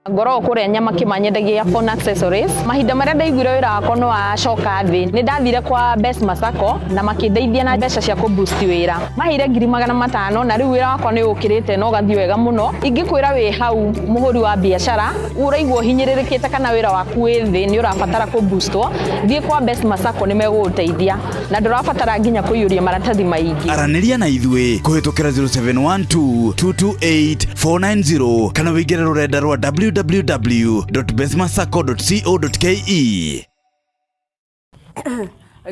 Ngoragwo kũrĩa Nyamakima nyendagia phone accessories. Mahinda marĩa ndaiguire wĩra wakwa nĩ wacoka thĩ, nĩ ndathire kwa Best Masako na makĩndeithia na mbeca cia kũ boost wĩra. Maheire 500,000 na rĩu wĩra wakwa nĩ ũkĩrĩte na ũgathiĩ wega mũno. Ingĩkwĩra wĩ hau mũhũri wa biacara, ũraigua ũhinyĩrĩrĩkĩte kana wĩra waku wĩ thĩ nĩ ũrabatara kũ boostwo, thiĩ kwa Best Masako nĩ megũgũteithia na ndũrabatara nginya kũiyũria maratathi maingĩ. Aranĩria na ithuĩ kũhĩtũkĩra 0712 228 490 kana wĩingĩre rũrenda rwa www.bestmasacco.co.ke.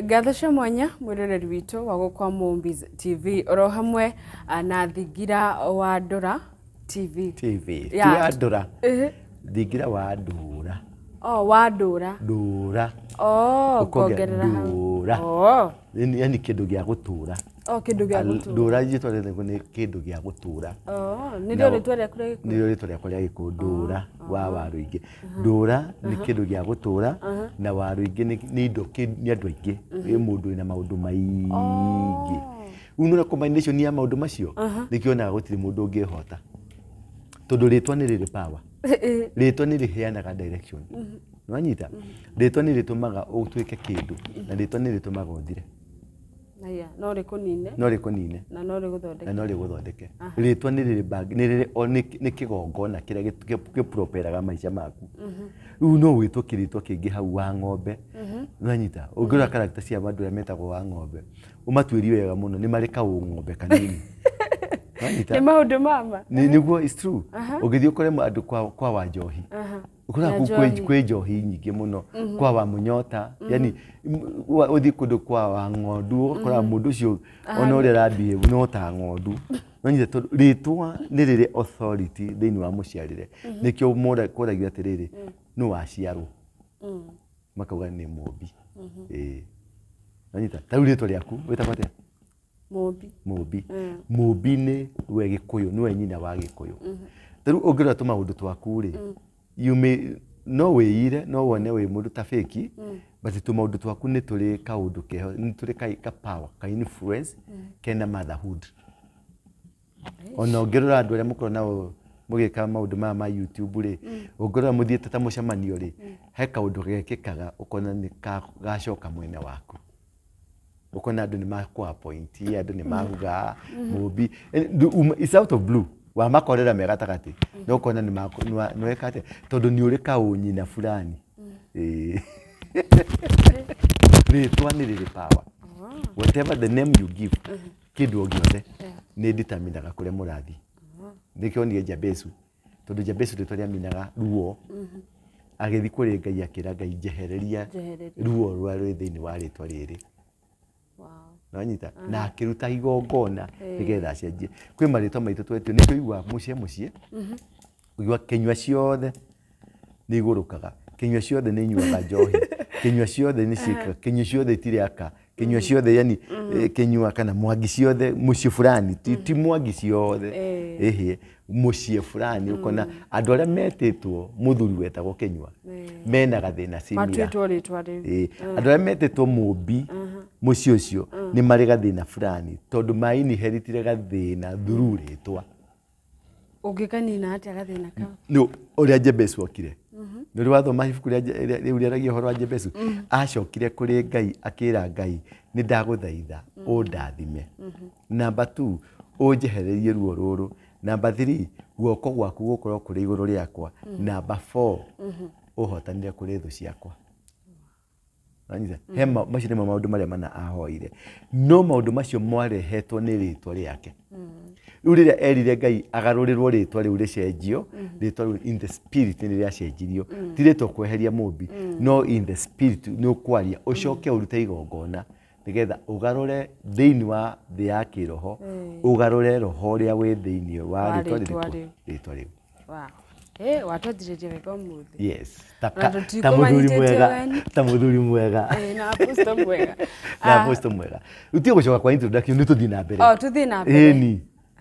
Ngatho cia mwanya mwĩroreri witũ wa gũkwa Mombis TV oro hamwe na Thingira wa Ndũra TV. TV. Ti Ya. wa ndũra. Thingira wa ndũra. Oh, wa ndũra. Ndũra. Oh, Ũkongerera kongerera hau. ndũra. Oh, Yani kĩndũ gĩa gũtũra. oh, kĩndũ gĩa gũtũra. Ndũra rĩtwa rĩtagwo nĩ kĩndũ gĩa gũtũra. Oh, nĩrĩo rĩtwa rĩaku rĩa gĩkũyũ? Nĩrĩo rĩtwa rĩakwa rĩa gĩkũyũ, ndũra wa Waruingĩ. Ndũra nĩ kĩndũ gĩa gũtũra na Waruingĩ nĩ indo, nĩ andũ aingĩ. Nĩ mũndũ wĩna maũndũ maingĩ. Rĩu nĩ ũrona combination ya maũndũ macio, nĩkĩo onaga gũtirĩ mũndũ ũngĩhota. Tondũ rĩtwa nĩ rĩrĩ power. Rĩtwa nĩ rĩheanaga direction. Nĩwanyita? Rĩtwa nĩ rĩtũmaga ũtuĩke kĩndũ na rĩtwa nĩ rĩtũmaga ũthire. Aya, no rĩkũnine. No rĩkũnine. Na no rĩgũthondeke. Na no rĩgũthondeke. Rĩtwa nĩ rĩrĩ bag, nĩ rĩrĩ o nĩ kĩgongona kĩrĩa gĩproperaga maica maku. Rĩu no wĩtwo kĩrĩtwa kĩngĩ hau wa ng'ombe. Nĩwanyita? Ũngĩrora character cia andũ arĩa metagwo wa ng'ombe, ũmatuĩrie wega mũno, nĩ marĩ kaũng'ombe kanini. Nĩwanyita? Nĩ maũndũ mama. Nĩguo, it's true. Ũngĩthiĩ ũkore andũ kwa Wanjohi. Ũkoraga Na kũu njohi. Kwĩ njohi nyingĩ mũno. Kwa wa Mũnyota, yani, ũthiĩ kũndũ kwa wa ng'ondu, ũgakora mũndũ ũcio ona ũrĩa arabehave no ta ng'ondu. Nĩwanyita? Tondũ rĩtwa nĩ rĩrĩ authority thĩinĩ wa mũciarĩre. Nĩkĩo kũragio atĩrĩrĩ, nũ waciarwo? Makauga nĩ Mũmbi. Ĩĩ. Nĩwanyita? Ta rĩu rĩtwa rĩaku wĩtagwo atĩa? Mũmbi. Mũmbi. Mũmbi nĩ we Gĩkũyũ, nĩwe nyina wa Gĩkũyũ. Ta rĩu ũngĩrora tũmaũndũ twaku rĩ, you may, no wĩire, no wone wĩ mũndũ ta fake, but tũmaũndũ twaku nĩ tũrĩ kaũndũ keho, nĩ tũrĩ ka power, ka influence, kena motherhood. Ona ũngĩrora andũ arĩa mũkoragwo nao mũgĩka maũndũ maya ma YouTube rĩ, ũngĩrora mũthiĩte ta mũcemanio rĩ, he kaũndũ gekĩkaga ũkona nĩ gacoka mwena waku. Ũkona andũ nĩ makũ-appoint, andũ nĩ mauga, Mũmbi. It's out of blue. Wamakorera me gatagatĩ. No ũkona nĩ weka atĩa? Tondũ nĩ ũrĩ kaũnyina fulani. Ĩĩ. Rĩtwa nĩ rĩrĩ power. Whatever the name you give, kĩndũ o gĩothe, nĩ determinaga kũrĩa mũrathiĩ. Nĩkĩo onire Jabesu. Tondũ Jabesu rĩtwa rĩaminaga ruo. Agĩthiĩ kũrĩ Ngai akĩra Ngai njehereria Njehereria. ruo rũrĩa rwĩ thĩinĩ wa rĩtwa rĩrĩ. Wow. Nĩwanyita? Na akĩruta igongona nĩgetha acenjie. Kwĩ marĩtwa maitũ twetio, nĩ tũiguaga mũciĩ mũciĩ, ũiguaga kĩnyua ciothe nĩ igũrũkaga, kĩnyua ciothe nĩ inyuaga njohi, kĩnyua ciothe nĩ ciĩkaga, kĩnyua ciothe itirĩ aka, kĩnyua ciothe yani, kĩnyua kana mwangi ciothe mũciĩ fulani, ti mwangi ciothe. Ĩhĩ, mũciĩ fulani ũkona andũ arĩa metĩtwo mũthuri wetagwo kĩnyua, mena gathĩna similar. Matuĩtwo rĩtwa rĩu. Ĩĩ, andũ arĩa metĩtwo mũmbi mũciĩ ũcio nĩ marĩ gathĩna fulani tondũ ma inheritire gathĩna through rĩtwa. Ũngĩkanina atĩa gathĩna kau? Nĩ ũrĩa Jabesu okire. Nĩ ũrĩ wathoma ibuku rĩu rĩaragia ũhoro wa Jabesu? Acokire kũrĩ Ngai akĩra Ngai nĩ ndagũthaitha ũndathime. Number 2, ũnjehererie ruo rũrũ. Number 3, guoko gwaku gũkorwo kũrĩ igũrũ rĩakwa. Number 4, ũhotanire kũrĩ thũ ciakwa. Wanyita? He macio nĩmo maũndũ marĩa mana ahoire. No maũndũ macio mwarehetwo nĩ rĩtwa rĩake. Rĩu rĩrĩa erire Ngai agarũrĩrwo rĩtwa rĩu rĩcenjio, rĩtwa rĩu in the spirit nĩ rĩacenjirio. Ti rĩtwa kweheria mũmbi, no in the spirit nĩ ũkwaria, ũcoke ũrute igongona nĩgetha ũgarũre thĩinĩ wa thĩ ya kĩroho, ũgarũre roho ũrĩa wĩ thĩinĩ wa Wa rĩtwa rĩtwa rĩrĩkũ? rĩu. Rĩtwa rĩu. Wow. Hey, watwanjĩrĩria wega ũmũthĩ. Yes. Na Ta mũthuri tũtikũmanyitĩte mwega. ũgeni. Ta mũthuri mwega. Na apostle mwega. Na apostle mwega. Rĩu tiga gũcoka kwa introduction, nĩ tũthiĩ na mbere. Oh, tũthiĩ na mbere. Ĩni.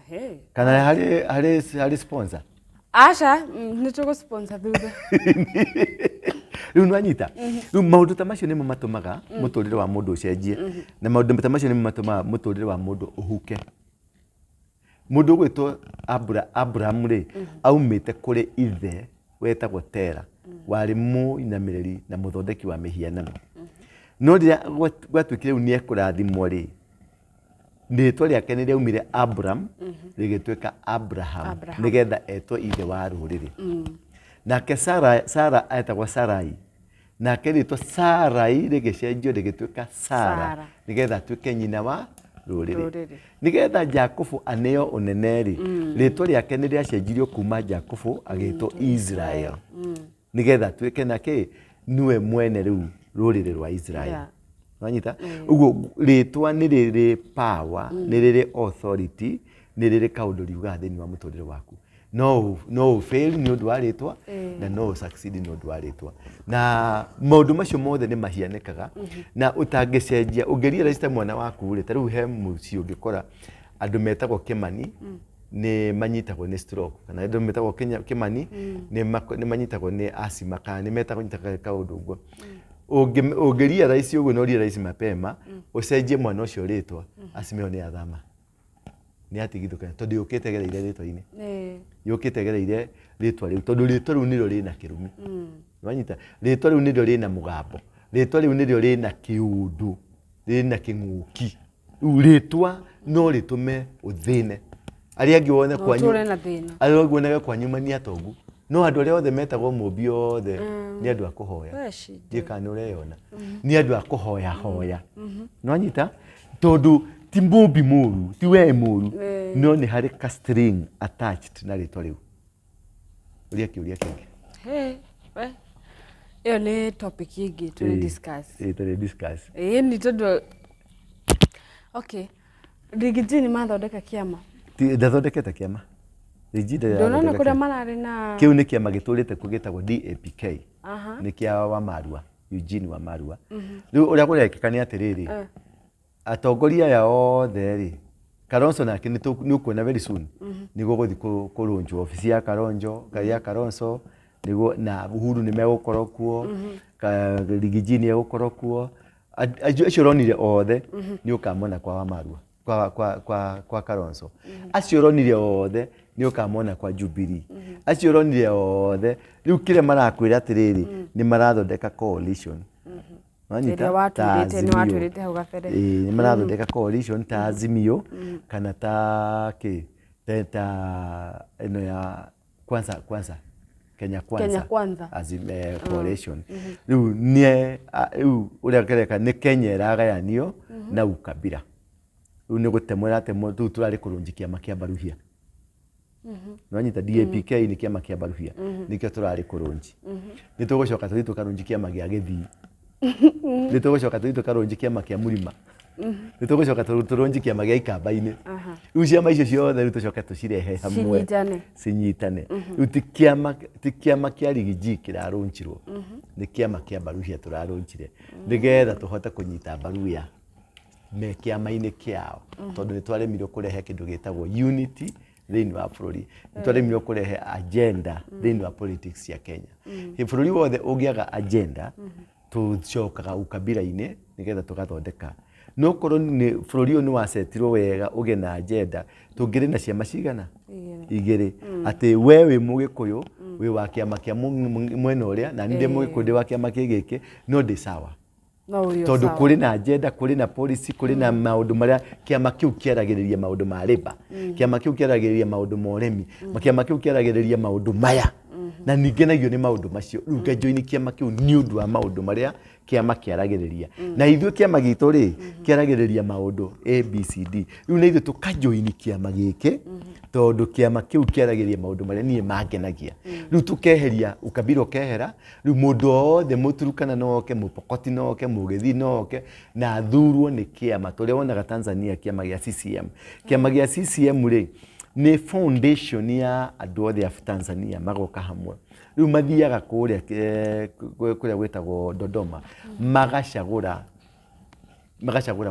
Hey. Kana harĩ sponsor? Aca, nĩ tũgũ sponsor thutha. Rĩu nĩwanyita? Rĩu maũndũ ta macio nĩmo matũmaga mũtũrĩre wa mũndũ ũcenjie. Na maũndũ ta macio nĩmo matũmaga mũtũrĩre wa mũndũ ũhuke. Mũndũ ũgwĩtwo Abraham rĩ, aumĩte kũrĩ ithe Wetagwo Tera, warĩ mũinamĩrĩri na mũthondeki wa mĩhianano. No rĩrĩa gwatuĩkire rĩu nĩ ekũrathimwo rĩ, rĩtwa rĩake nĩ rĩaumire Abram rĩgĩtuĩka Abraham, Abraham. Nĩgetha etwo ithe wa rũrĩrĩ. Nake Sara, Sara etagwo Sarai, nake rĩtwa Sarai rĩgĩcenjio rĩgĩtuĩka Sara, Sara. Nĩgetha atuĩke nyina wa rũrĩrĩ. Rũrĩrĩ. Nĩgetha Jakubu aneo ũnene rĩ, rĩtwa rĩake nĩ rĩacenjirio kuma Jakubu agĩtwo Israel, nĩgetha atuĩke na kĩ nĩwe mwene rĩu rũrĩrĩ rwa Israel. Wanyita ũguo rĩtwa nĩ rĩrĩ power, nĩ rĩrĩ authority, nĩ rĩrĩ kaũndũ riugaga thĩinĩ wa mũtũrĩre waku. No ũ fail nĩ ũndũ wa rĩtwa na no ũ succeed nĩ ũndũ wa rĩtwa, na maũndũ macio mothe nĩ mahianĩkaga na ũtangĩcenjia. Ũngĩ ta mwana waku rĩ, ta rĩu he mũciĩ ũngĩkora andũ metagwo Kĩmani nĩ manyitagwo nĩ stroke, kana andũ metagwo Kĩmani nĩ manyitagwo nĩ asthma, kana nĩ metagwo nyitaga kaũndũ ũguo. Ũngĩ realize ũguo no realize mapema ũcenjie mwana ũcio rĩtwa, asthma ĩyo nĩ yathama, nĩ yatigithũkana, tondũ yũkĩte gereire rĩtwa-inĩ, yũkĩte gereire rĩtwa rĩu, tondũ rĩtwa rĩu nĩrĩo rĩna kĩrumi. Wanyita, rĩtwa rĩu nĩrĩo rĩna mũgambo, rĩtwa rĩu nĩrĩo rĩna kĩũndũ, rĩna kĩng'ũki. Rĩu rĩtwa no rĩtũme ũthĩne arĩa angĩ wone Na kwanyu ũtũre na thĩna. Arĩa angĩ wonage kwanyu mani atongu, no andũ arĩa othe metagwo Mũmbi othe nĩ andũ a kũhoya. We shida. Ndiĩ kana nĩ ũreyona nĩ andũ a kũhoya hoya. Nĩwanyita, tondũ ti mũmbi mũru, ti we mũru, no nĩ harĩ ka string attached na rĩtwa rĩu. Ũria kĩũria kĩngĩ. Hey, we. Ĩyo nĩ topic ĩngĩ tũrĩ discuss. Ĩĩ, tũrĩ discuss. Ĩĩ, nĩ tondũ okay, Riggy G nĩ mathondeka kĩama. Ndathondekete kĩama. Riggy G Ndũnona ndathondeka kũrĩa kĩama. mararĩ na Kĩu nĩ kĩama gĩtũrĩte kuo gĩtagwo DAPK. Aha. Nĩ kĩa Wamarua, Eugene Wamarua. Rĩu ũrĩa kũrekĩka nĩ atĩrĩrĩ, atongoria aya othe rĩ, Kalonzo nake nĩ ũkuona very soon nĩguo gũthiĩ kũrũnjwo obici ya Kalonzo, ya Kalonzo nĩguo, na Uhuru nĩ megũkorwo kuo, Riggy G nĩ egũkorwo kuo. Acio ũronire othe nĩ ũkamona kwa Wamarua, kwa Kalonzo. Acio ũronire othe nĩ ũkamona kwa Jubilee. Acio ũronire othe rĩu kĩrĩa marakwĩra atĩrĩrĩ, nĩ marathondeka coalition. Wanyita? Ĩrĩa Ta watwĩrĩte, nĩ Azimio. watwĩrĩte hau gabere. Ĩĩ, nĩ marathondeka coalition ta Azimio kana ta kĩ ta ĩno ya Kwanza, Kwanza, Kenya Kwanza. Kenya Kwanza. Coalition. Rĩu nĩ rĩu ũrĩa kĩreka nĩ Kenya ĩragayanio na ukabira. Rĩu nĩ gũtemwo ĩratemwo. Rĩu tũrarĩ kũrũnji kĩama kĩa Baruhia. Nĩwanyita, DAPK nĩ kĩama kĩa Baruhia, nĩkĩo tũrarĩ kũrũnji. Nĩ tũgũcoka tũthiĩ tũkarũnji kĩama gĩa Gĩthii, nĩ tũgũcoka tũthiĩ tũkarũnji kĩama kĩa Mũrima, nĩ tũgũcoka tũrũnji kĩama gĩa Ikamba-inĩ. Rĩu ciama icio ciothe rĩu tũcoke tũcirehe hamwe. Cinyitane. Cinyitane. Rĩu ti kĩama kĩa Riggy G kĩrarũnjirwo, nĩ kĩama kĩa Baruhia tũrarũnjire, nĩgetha tũhote kũnyita Baruya me kĩama-inĩ kĩao, tondũ nĩ twaremirwo kũrehe kĩndũ gĩtagwo unity thĩinĩ wa bũrũri, nĩ twaremirwo kũrehe agenda thĩinĩ wa politics cia Kenya. Hĩ, bũrũri wothe ũngĩaga agenda, tũcokaga ukabira-inĩ nĩgetha tũgathondeka. No korwo nĩ bũrũri ũyũ nĩ wacetirwo wega ũgĩe na agenda, tũngĩrĩ na ciama cigana? Igĩrĩ. Atĩ we wĩ Mũgĩkũyũ, wĩ wa kĩama kĩa mwena ũrĩa, na niĩ ndĩ Mũgĩkũyũ, ndĩ wa kĩama kĩ gĩkĩ, no ndĩ sawa, No ũrĩ o tondũ sawa. kũrĩ na agenda, kũrĩ na policy, kũrĩ na maũndũ marĩa kĩama kĩu kĩaragĩrĩria, maũndũ ma labour, kĩama kĩu kĩaragĩrĩria maũndũ ma ũrĩmi, kĩama kĩu kĩaragĩrĩria maũndũ maya, na ningenagio nĩ maũndũ macio. Rĩu ngajoini kĩama kĩu nĩ ũndũ wa maũndũ marĩa kĩama kĩaragĩrĩria. Na ithuĩ kĩama gitũ rĩ, kĩaragĩrĩria maũndũ ABCD. Rĩu na ithuĩ tũkajoini kĩama gĩkĩ tondũ kĩama kĩu kĩaragĩrĩria maũndũ marĩa niĩ mangenagia. Rĩu tũkeheria ukabira, ũkehera. Rĩu mũndũ wothe, Mũturukana no oke, Mũpokoti no oke, Mũgĩthii no oke na athurwo nĩ kĩama tũrĩa wonaga Tanzania, kĩama gĩa CCM. Kĩama gĩa CCM rĩ, nĩ foundation ya andũ othe a Tanzania magoka hamwe. Rĩu mathiaga kũrĩa kũrĩa gwĩtagwo Dodoma, magacagũra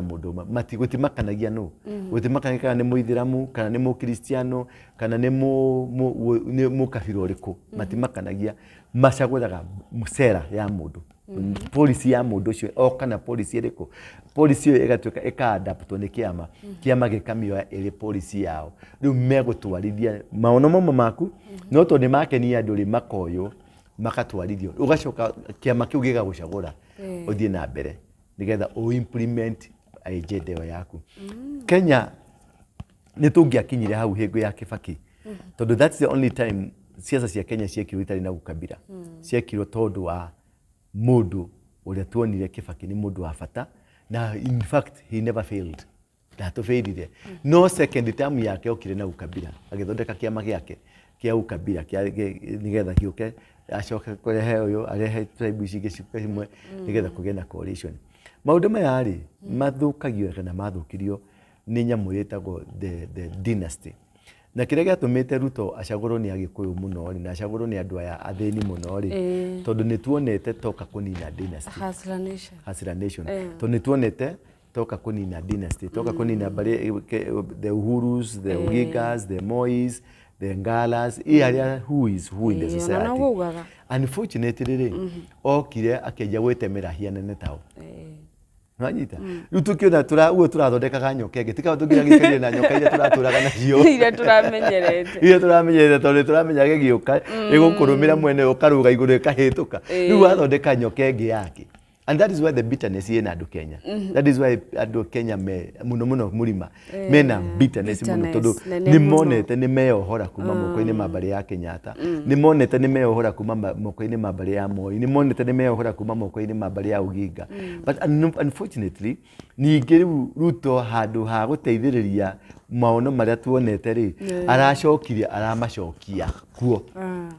mũndũ ũmwe. Gũtimakanagia nũ, gũtimakanagia kana nĩ Mũithĩramu, kana nĩ Mũkristiano, kana nĩ nĩ mũkabira ũrĩkũ, matimakanagia. Macagũraga cera ya mũndũ. Policy ya mũndũ ũcio o kana policy ĩrĩkũ, policy ĩyo ĩgatuĩka ĩka-adaptwo nĩ kĩama, kĩama gĩkamĩoya ĩrĩ policy yao. Rĩu megũtwarithia maono mamwe maku, no tondũ nĩ makenia andũ rĩ, makoywo makatwarithio, ũgacoka kĩama kĩu gĩgagũcagũra ũthiĩ na mbere nĩgetha ũ implement agenda ĩyo yaku. Kenya nĩ tũngĩakinyire hau hingo ya Kibaki, tondũ that's the only time siasa cia Kenya ciekirwo itarĩ na ukabila. Ciekirwo tondũ wa mũndũ ũrĩa tuonire Kibaki nĩ mũndũ wa bata, na in fact he never failed, ndatũbĩrire. No second term yake okire na ukabila, agĩthondeka kĩama gĩake kĩa ukabila nĩgetha gĩũke acoke kũrehe ũyũ, arehe tribe ici ingĩ ciũke imwe nĩgetha kũgĩe na coalition. Maũndũ maya rĩ, mathũkagio kana mathũkirio nĩ nyamũ ĩtagwo the dynasty. Na kĩrĩa gĩatũmĩte Ruto acagũrwo nĩ Agĩkũyũ mũno rĩ, na acagũrwo nĩ andũ aya athĩni mũno rĩ, tondũ nĩ tuonete toka kũnina dynasty. Hustler Nation. Hustler Nation. Tondũ nĩ tuonete toka kũnina dynasty, toka kũnina mbarĩ, the Uhurus, the Ogingas, the Mois, the Ngalas, i arĩa who is who in the Ona society. noguo ugaga. Unfortunately rĩ, okire akĩanjia gwĩtemera hianene tao. Nwanyita rĩu tũkĩona ũguo tũrathondekaga nyoka ĩngĩ, tikaba tũngĩragĩikarire na nyoka iria tũratũraga nacio, Iria tũramenyerete. Iria tũramenyerete, tondũ nĩ tũramenya gĩgĩũka ĩgũkũrũmĩra mwene, ũkarũga igũrũ ĩkahĩtũka. Rĩu wathondeka nyoka ĩngĩ yake, and that is why the bitterness ĩna andũ Kenya. That is why andũ Kenya me mũno mũno mũrima mena bitterness mũno, tondũ Bitterness nene nĩ mũno. Monete nĩ meyohora kuma moko-inĩ ma mbarĩ ya Kenyatta, nĩ monete nĩ meyohora kuma moko-inĩ ma mbarĩ ya Moi, nĩ monete nĩ meyohora kuma moko-inĩ ma mbarĩ ya Oginga. But unfortunately ningĩ rĩu Ruto, handũ ha gũteithĩrĩria maono marĩa tuonete rĩ, aracokire aramacokia kuo.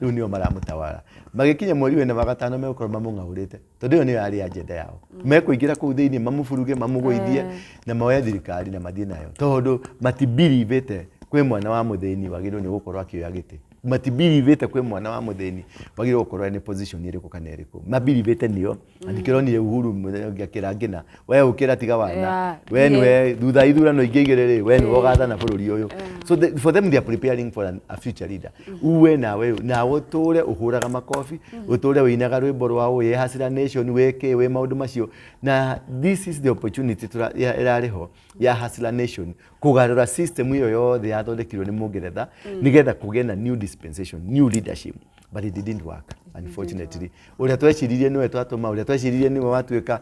Rĩu nĩo maramũtawara. Magĩkinya mweri wena wa gatano megũkorwo mamũng'aũrĩte, tondũ ĩyo nĩyo yarĩ agenda yao. Mekũingĩra kũu thĩinĩ, mamũburuge, mamũgũithie na moye thirikari na mathiĩ nayo, tondũ matibirivĩte kwĩ mwana wa mũthĩni wagĩrĩirwo nĩ gũkorwo akĩoya gĩtĩ, matibirivĩte kwĩ mwana wa mũthĩni wagĩrĩirwo gũkorwo nĩ position ĩrĩkũ kana ĩrĩkũ. Mabirivĩte nĩo, na nĩkĩo Uhuru mũthenya ũngĩ akĩra ngĩna we ũkĩra tiga wana, we nĩwe thutha ithurano ingĩ igĩrĩ rĩ, we nĩwe ũgathana bũrũri ũyũ. So for them, they are preparing for a future leader. Uwe nawe nawe ũtũre ũhũraga makobi, ũtũre wĩinaga rwĩmbo rwa wĩ Hustler Nation, wĩkĩ wĩ maũndũ macio. Na this is the opportunity ĩrarĩ ho ya Hustler Nation kũgarũra system ĩyo yothe yathondekirwo nĩ Mũngeretha nĩgetha kũgĩe na new dispensation, new leadership. But it didn't work, unfortunately. Ũrĩa tweciririe nĩwe twatũma, ũrĩa tweciririe nĩwe watuĩka,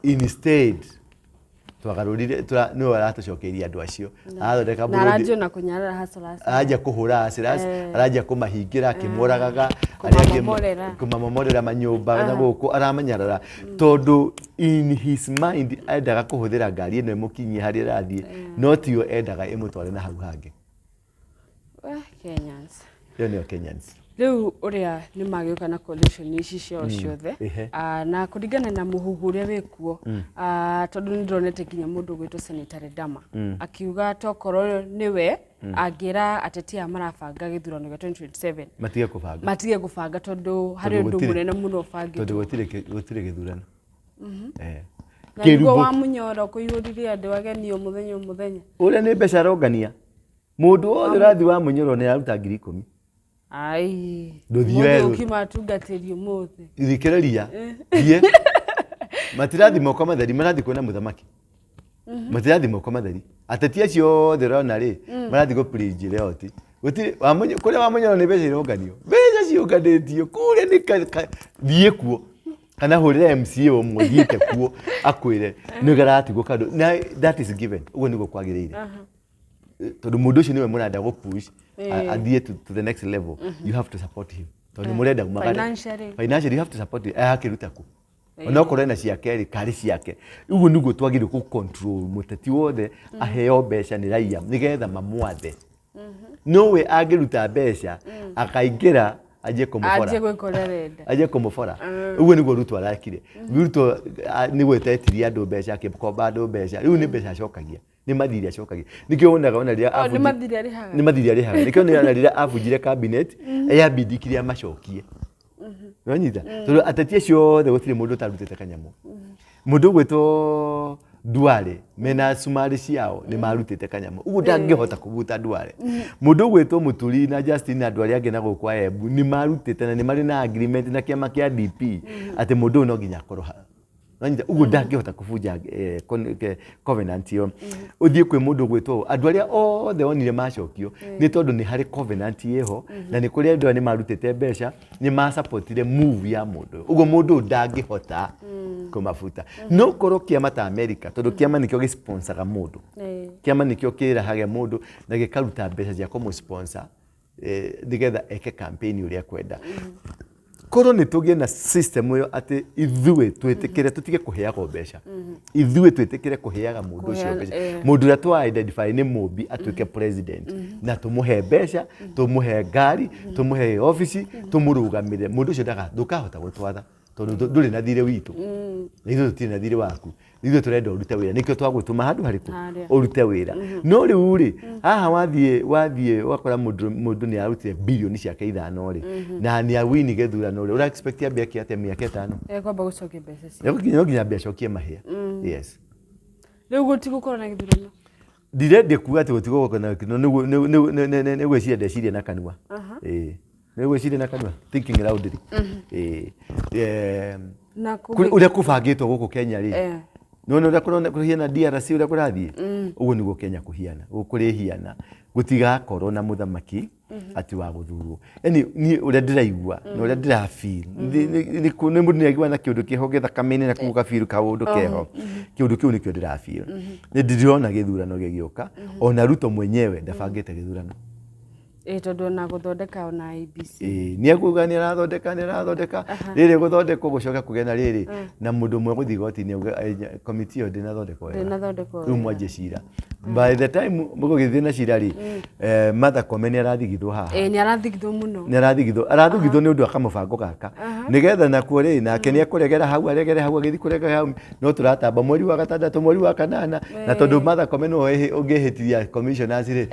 instead twagarũrire nĩwe aratũcokeirie andũ acio arathondeka Na Burundi. aranjia na kũnyarara hustlers. Aranjia kũhũra hustlers, aranjia kũmahingĩra akĩmoragaga arĩa angĩ, Kũmamomorera. Kũmamomorera manyũmba na gũkũ aramanyarara, tondũ in his mind endaga kũhũthĩra ngari ĩno ĩmũkinyie harĩa ĩrathiĩ, no tiyo endaga ĩmũtware na hau hangĩ. Kenyans. Ĩyo nĩyo Kenyans. Rĩu ũrĩa nĩ magĩũka na coalition ici ciao ciothe. Na kũringana na mũhuhu ũrĩa wĩkuo, tondũ nĩ ndĩronete nginya mũndũ ũgwĩtwo Senator Ledama akiuga tokorwo nĩwe angĩra ateti aya marabanga gĩthurano gĩa 2027 matige kũbanga. Matige gũbanga, tondũ harĩ Tondũ ũndũ mũnene mũno tondũ ũbangĩtwo. Gũtirĩ gĩthurano. Na nĩguo Kĩrumbo. Wa Mũnyoro kũihũririe andũ ageni o mũthenya o mũthenya. Ũrĩa nĩ mbeca arongania, mũndũ wothe ũrathiĩ wa Mũnyoro nĩ araruta 10,000. Ai. Ndũthiĩ Ũmũthĩ werũ. ũkiuma atungatĩri ũmũthĩ. Thikĩrĩria, thiĩ, matirathi moko matheri, marathi kuona mũthamaki, matirathi moko matheri. Ateti acio othe ũrona rĩ, marathi gũ pledge loyalty. Gũtirĩ kũrĩa wa Mũnyoro nĩ mbeca ironganio, mbeca ciũnganĩtio kũrĩa nĩ thiĩ kuo kana hũrĩre MCA ũmwe thiĩte kuo akwĩre nĩ garatigwo kandũ, na that is given. Ũguo nĩguo kwagĩrĩire, tondũ mũndũ ũcio nĩwe mũrenda gũ push athiĩ to the next level. You have to support him, tondũ nĩ mũrenda Financially. Financially you have to support him. Akĩruta kũ? Onokorwo ena ciake rĩ, karĩ ciake. Ũguo nĩguo twagĩrĩirwo gũ control mũteti wothe aheo mbeca nĩ raia nĩgetha mamwathe. Nowe angĩruta mbeca akaingĩra anjie kũmũbora. Anjie gwĩka ũrĩa arenda. Anjie kũmũbora. Ũguo nĩguo Ruto arekire. Ruto nĩguo etetirie andũ mbeca, akĩkomba andũ mbeca. Rĩu nĩ mbeca acokagia, nĩ mathirĩ acokagia. Nĩkĩo wonaga ona rĩrĩa Oh, nĩ mathirĩ arĩhaga. Nĩ mathirĩ arĩhaga. Nĩkĩo ona rĩrĩa abunjire cabinet eyambindikire amacokie. Nĩwanyita? Tondũ ateti acio othe gũtirĩ mũndũ ũtarutĩte kanyamũ. Mũndũ ũgwĩtwo Duale mena cumari ciao nĩ marutĩte kanyamũ ũguo ndangĩhota kũbuta Duale. Mũndũ ũgwĩtwo Mũturi na Justin na andũ arĩa angĩ na gũkũ Embu nĩ marutĩte na nĩ marĩ na agreement na kĩama kĩa DP atĩ mũndũ ũyũ no nginya akorwo haha. Nanyita ũguo ndangĩhota kũbunja covenant ĩyo. Ũthiĩ kwĩ mũndũ ũgwĩtwo andũ arĩa othe onire macokio nĩ tondũ nĩ harĩ covenant ĩho na nĩ kũrĩ andũ aya nĩ marutĩte mbeca nĩ masupportire move ya mũndũ ũyũ. Ũguo mũndũ ũyũ ndangĩhota kũmabuta. No korwo kĩama ta America tondũ kĩama nĩkĩo gĩsponsaga mũndũ. Kĩama nĩkĩo kĩrahaga mũndũ na gĩkaruta mbeca cia kũmũsponsor nĩgetha eke campaign ũrĩa akwenda. Korwo nĩ tũgĩe na system ĩyo atĩ ithuĩ twĩtĩkĩre tũtige kũheagwo mbeca. Ithuĩ twĩtĩkĩre kũheaga mũndũ ũcio mbeca. Mũndũ ũrĩa twa identify nĩ mũmbi atuĩke president na tũmũhe mbeca, tũmũhe ngari, tũmũhe obici, tũmũrũgamĩrĩre. Mũndũ ũcio ndũkahota gũtwatha tondũ ndũrĩ na thirĩ witũ. Na ithuĩ tũtirĩ na thirĩ waku. Ithuĩ tũrenda ũrute wĩra nĩkĩo twagũtũma handũ harĩkũ ũrute wĩra. No rĩu rĩ haha wathiĩ ũgakora mũndũ nĩ arutire bilioni ciake 5 rĩ na nĩ awini gĩthurano rĩ ũra expect ambe eke atĩa mĩaka 5? Ekwamba gũcokia mbeca ciake. No nginya ambe acokie mahĩa. Yes. Rĩu gũtigũkorwo na gĩthurano? Ndirendia kuga atĩ gũtigũkorwo na gĩthurano, nĩ gwĩciria ndeciria na kanua. Ĩĩ. Nĩ gwĩciria na kanua, thinking loudly. Ĩĩ. Ũrĩa kũbangĩtwo gũkũ Kenya rĩ, nĩwona ũrĩa kũhiana DRC ũrĩa kũrathiĩ? Ũguo nĩguo Kenya kũhiana, kũrĩhiana. Gũtigakorwo na mũthamaki atĩ wa gũthurwo. Yaani niĩ ũrĩa ndĩraigua na ũrĩa ndĩra feel, nĩ mũndũ nĩaigua na kĩũndũ kĩho gĩthakame-inĩ na kũu gabeel kaũndũ keho. Kĩũndũ kĩu nĩkĩo ndĩra feel. Nĩ ndĩrona gĩthurano gĩgĩũka, ona Ruto mwenyewe ndabangĩte gĩthurano. Tondũ ona gũthondeka ona IEBC. Nĩ ekuga nĩ arathondeka, nĩ arathondeka. Rĩrĩ gũthondekwo gũcoka kũgĩa na rĩrĩ, na mũndũ ũmwe gũthiĩ igoti-inĩ auge, komiti ĩyo ndĩnathondekwo wega. Ndĩnathondekwo Rĩu wega. mwanjie cira. By the time mũgũgĩthiĩ na cira rĩ, Martha Koome nĩ arathigithwo haha. Nĩ arathigithwo mũno. Nĩ arathigithwo. Arathigithwo nĩ ũndũ wa kamũbango gaka. Nĩgetha nakuo rĩ, nake nĩ ekũregera hau, aregere hau, agĩthiĩ kũregera hau, no tũratamba mweri wa 6, mweri wa 8, na tondũ Martha Koome nĩwe ũngĩhĩtithia commissioners rĩ,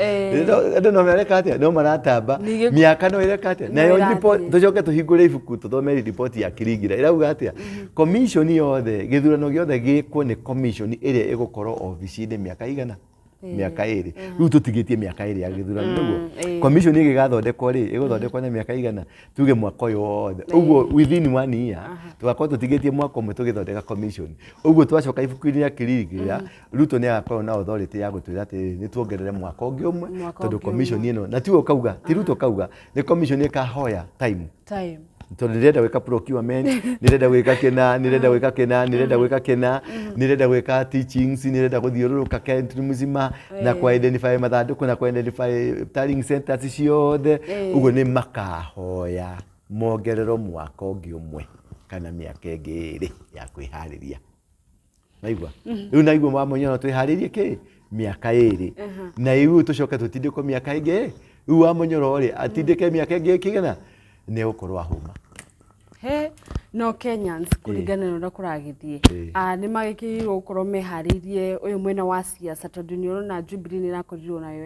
andũ no mareka atĩa? No maratamba. Mĩaka no ĩreka atĩa? No Nayo ĩrathiĩ. report, tũcoke tũhingũre ibuku tũthome report ya Kiringira. Ĩrauga atĩa? Commission yothe, gĩthurano gĩothe gĩkwo nĩ commission ĩrĩa ĩgũkorwo obici-inĩ mĩaka igana? Mĩaka 2. Rĩu tũtigĩtie mĩaka 2 ya gĩthurano, nĩguo? Commission ĩgĩgathondekwo rĩ, ĩgũthondekwo na mĩaka igana? Tuge mwaka ũyũ wothe. Ũguo within 1 year, tũgakorwo tũtigĩtie mwaka ũmwe tũgĩthondeka commission. Ũguo twacoka ibuku-inĩ rĩa Kiringira, Ruto nĩ agakorwo na authority ya gũtwĩra atĩ nĩ tuongerere mwaka ũngĩ ũmwe, tondũ commission ĩno, na tiwe ũkauga, ti Ruto ũkauga, nĩ commission ĩkahoya time. Time. Tondũ ndĩrenda gwĩka procurement, ndĩrenda gwĩka kĩna, ndĩrenda gwĩka kĩna, ndĩrenda gwĩka kĩna, ndĩrenda gwĩka teachings, ndĩrenda gũthiũrũrũka country mzima, na kũ identify mathandũkũ, na kũ identify tallying centers ciothe. Ũguo nĩ makahoya mongererwo mwaka ũngĩ ũmwe kana mĩaka ĩngĩ 2 ya kwĩharĩria. Naigua? Rĩu naigua wamũnyona no twĩharĩrie kĩ? Mĩaka 2. Na rĩu tũcoke tũtindĩkwo mĩaka ĩngĩ. Rĩu wamũnyoro rĩ, atindĩke mĩaka ĩngĩ ĩkĩgana? Nĩ egũkorwo ahũma. He, no Kenyans kũringana na ũrĩa kũragĩthiĩ. Nĩ magĩkĩrĩirwo gũkorwo meharĩirie ũyũ mwena wa siasa tondũ nĩ ũrona Jubilee nĩ ĩrakorirwo nayo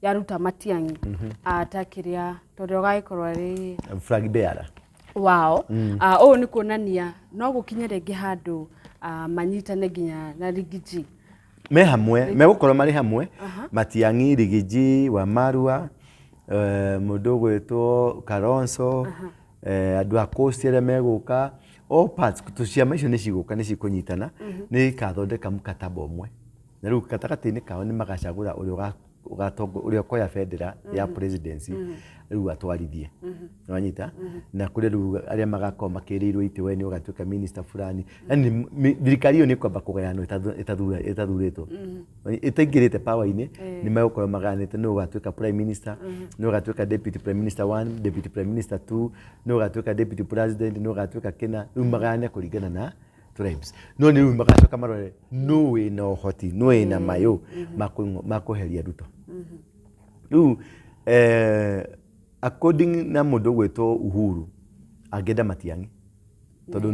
yaruta Matiang'i. Ta kĩrĩa, tondũ ũgagĩkorwo arĩ flag bearer. Wao. Ũũ nĩ kuonania no gũkinye rĩngĩ handũ manyitane nginya na Rigiji. Me hamwe, megũkorwo marĩ hamwe. Matiang'i, Rigiji, Wamarua, mũndũ ũgwĩtwo Kalonzo, andũ a Coast arĩa megũka, all parts, ciama icio nĩ cigũka, nĩ cikũnyitana, nĩ ikathondeka mkataba ũmwe. Na rĩu gatagatĩ-inĩ kao nĩ magacagũra ũrĩa ũgatongoria, ũrĩa ũkoya bendera ya presidency, rĩu atwarithie. Nĩwanyita? Na kũrĩ rĩu arĩa magakorwo makĩrĩirwo itĩ, we nĩ ũgatuĩka minister fulani. Yaani thirikari ĩyo nĩ ĩkwamba kũgayanwo ĩtathurĩtwo. Ĩtaingĩrĩte power-inĩ, nĩ megũkorwo magayanĩte nũ ũgatuĩka prime minister, nũ ũgatuĩka deputy prime minister 1, deputy prime minister 2, nũ ũgatuĩka deputy president, nũ ũgatuĩka kĩna, rĩu magayane kũringana na tribes. No nĩ rĩu magacoka marore nũ wĩna ũhoti, nũ wĩna mayũ ma kweheria Ruto. Rĩu, according na mũndũ ũgwĩtwo Uhuru, angĩenda Matiang'i. Tondũ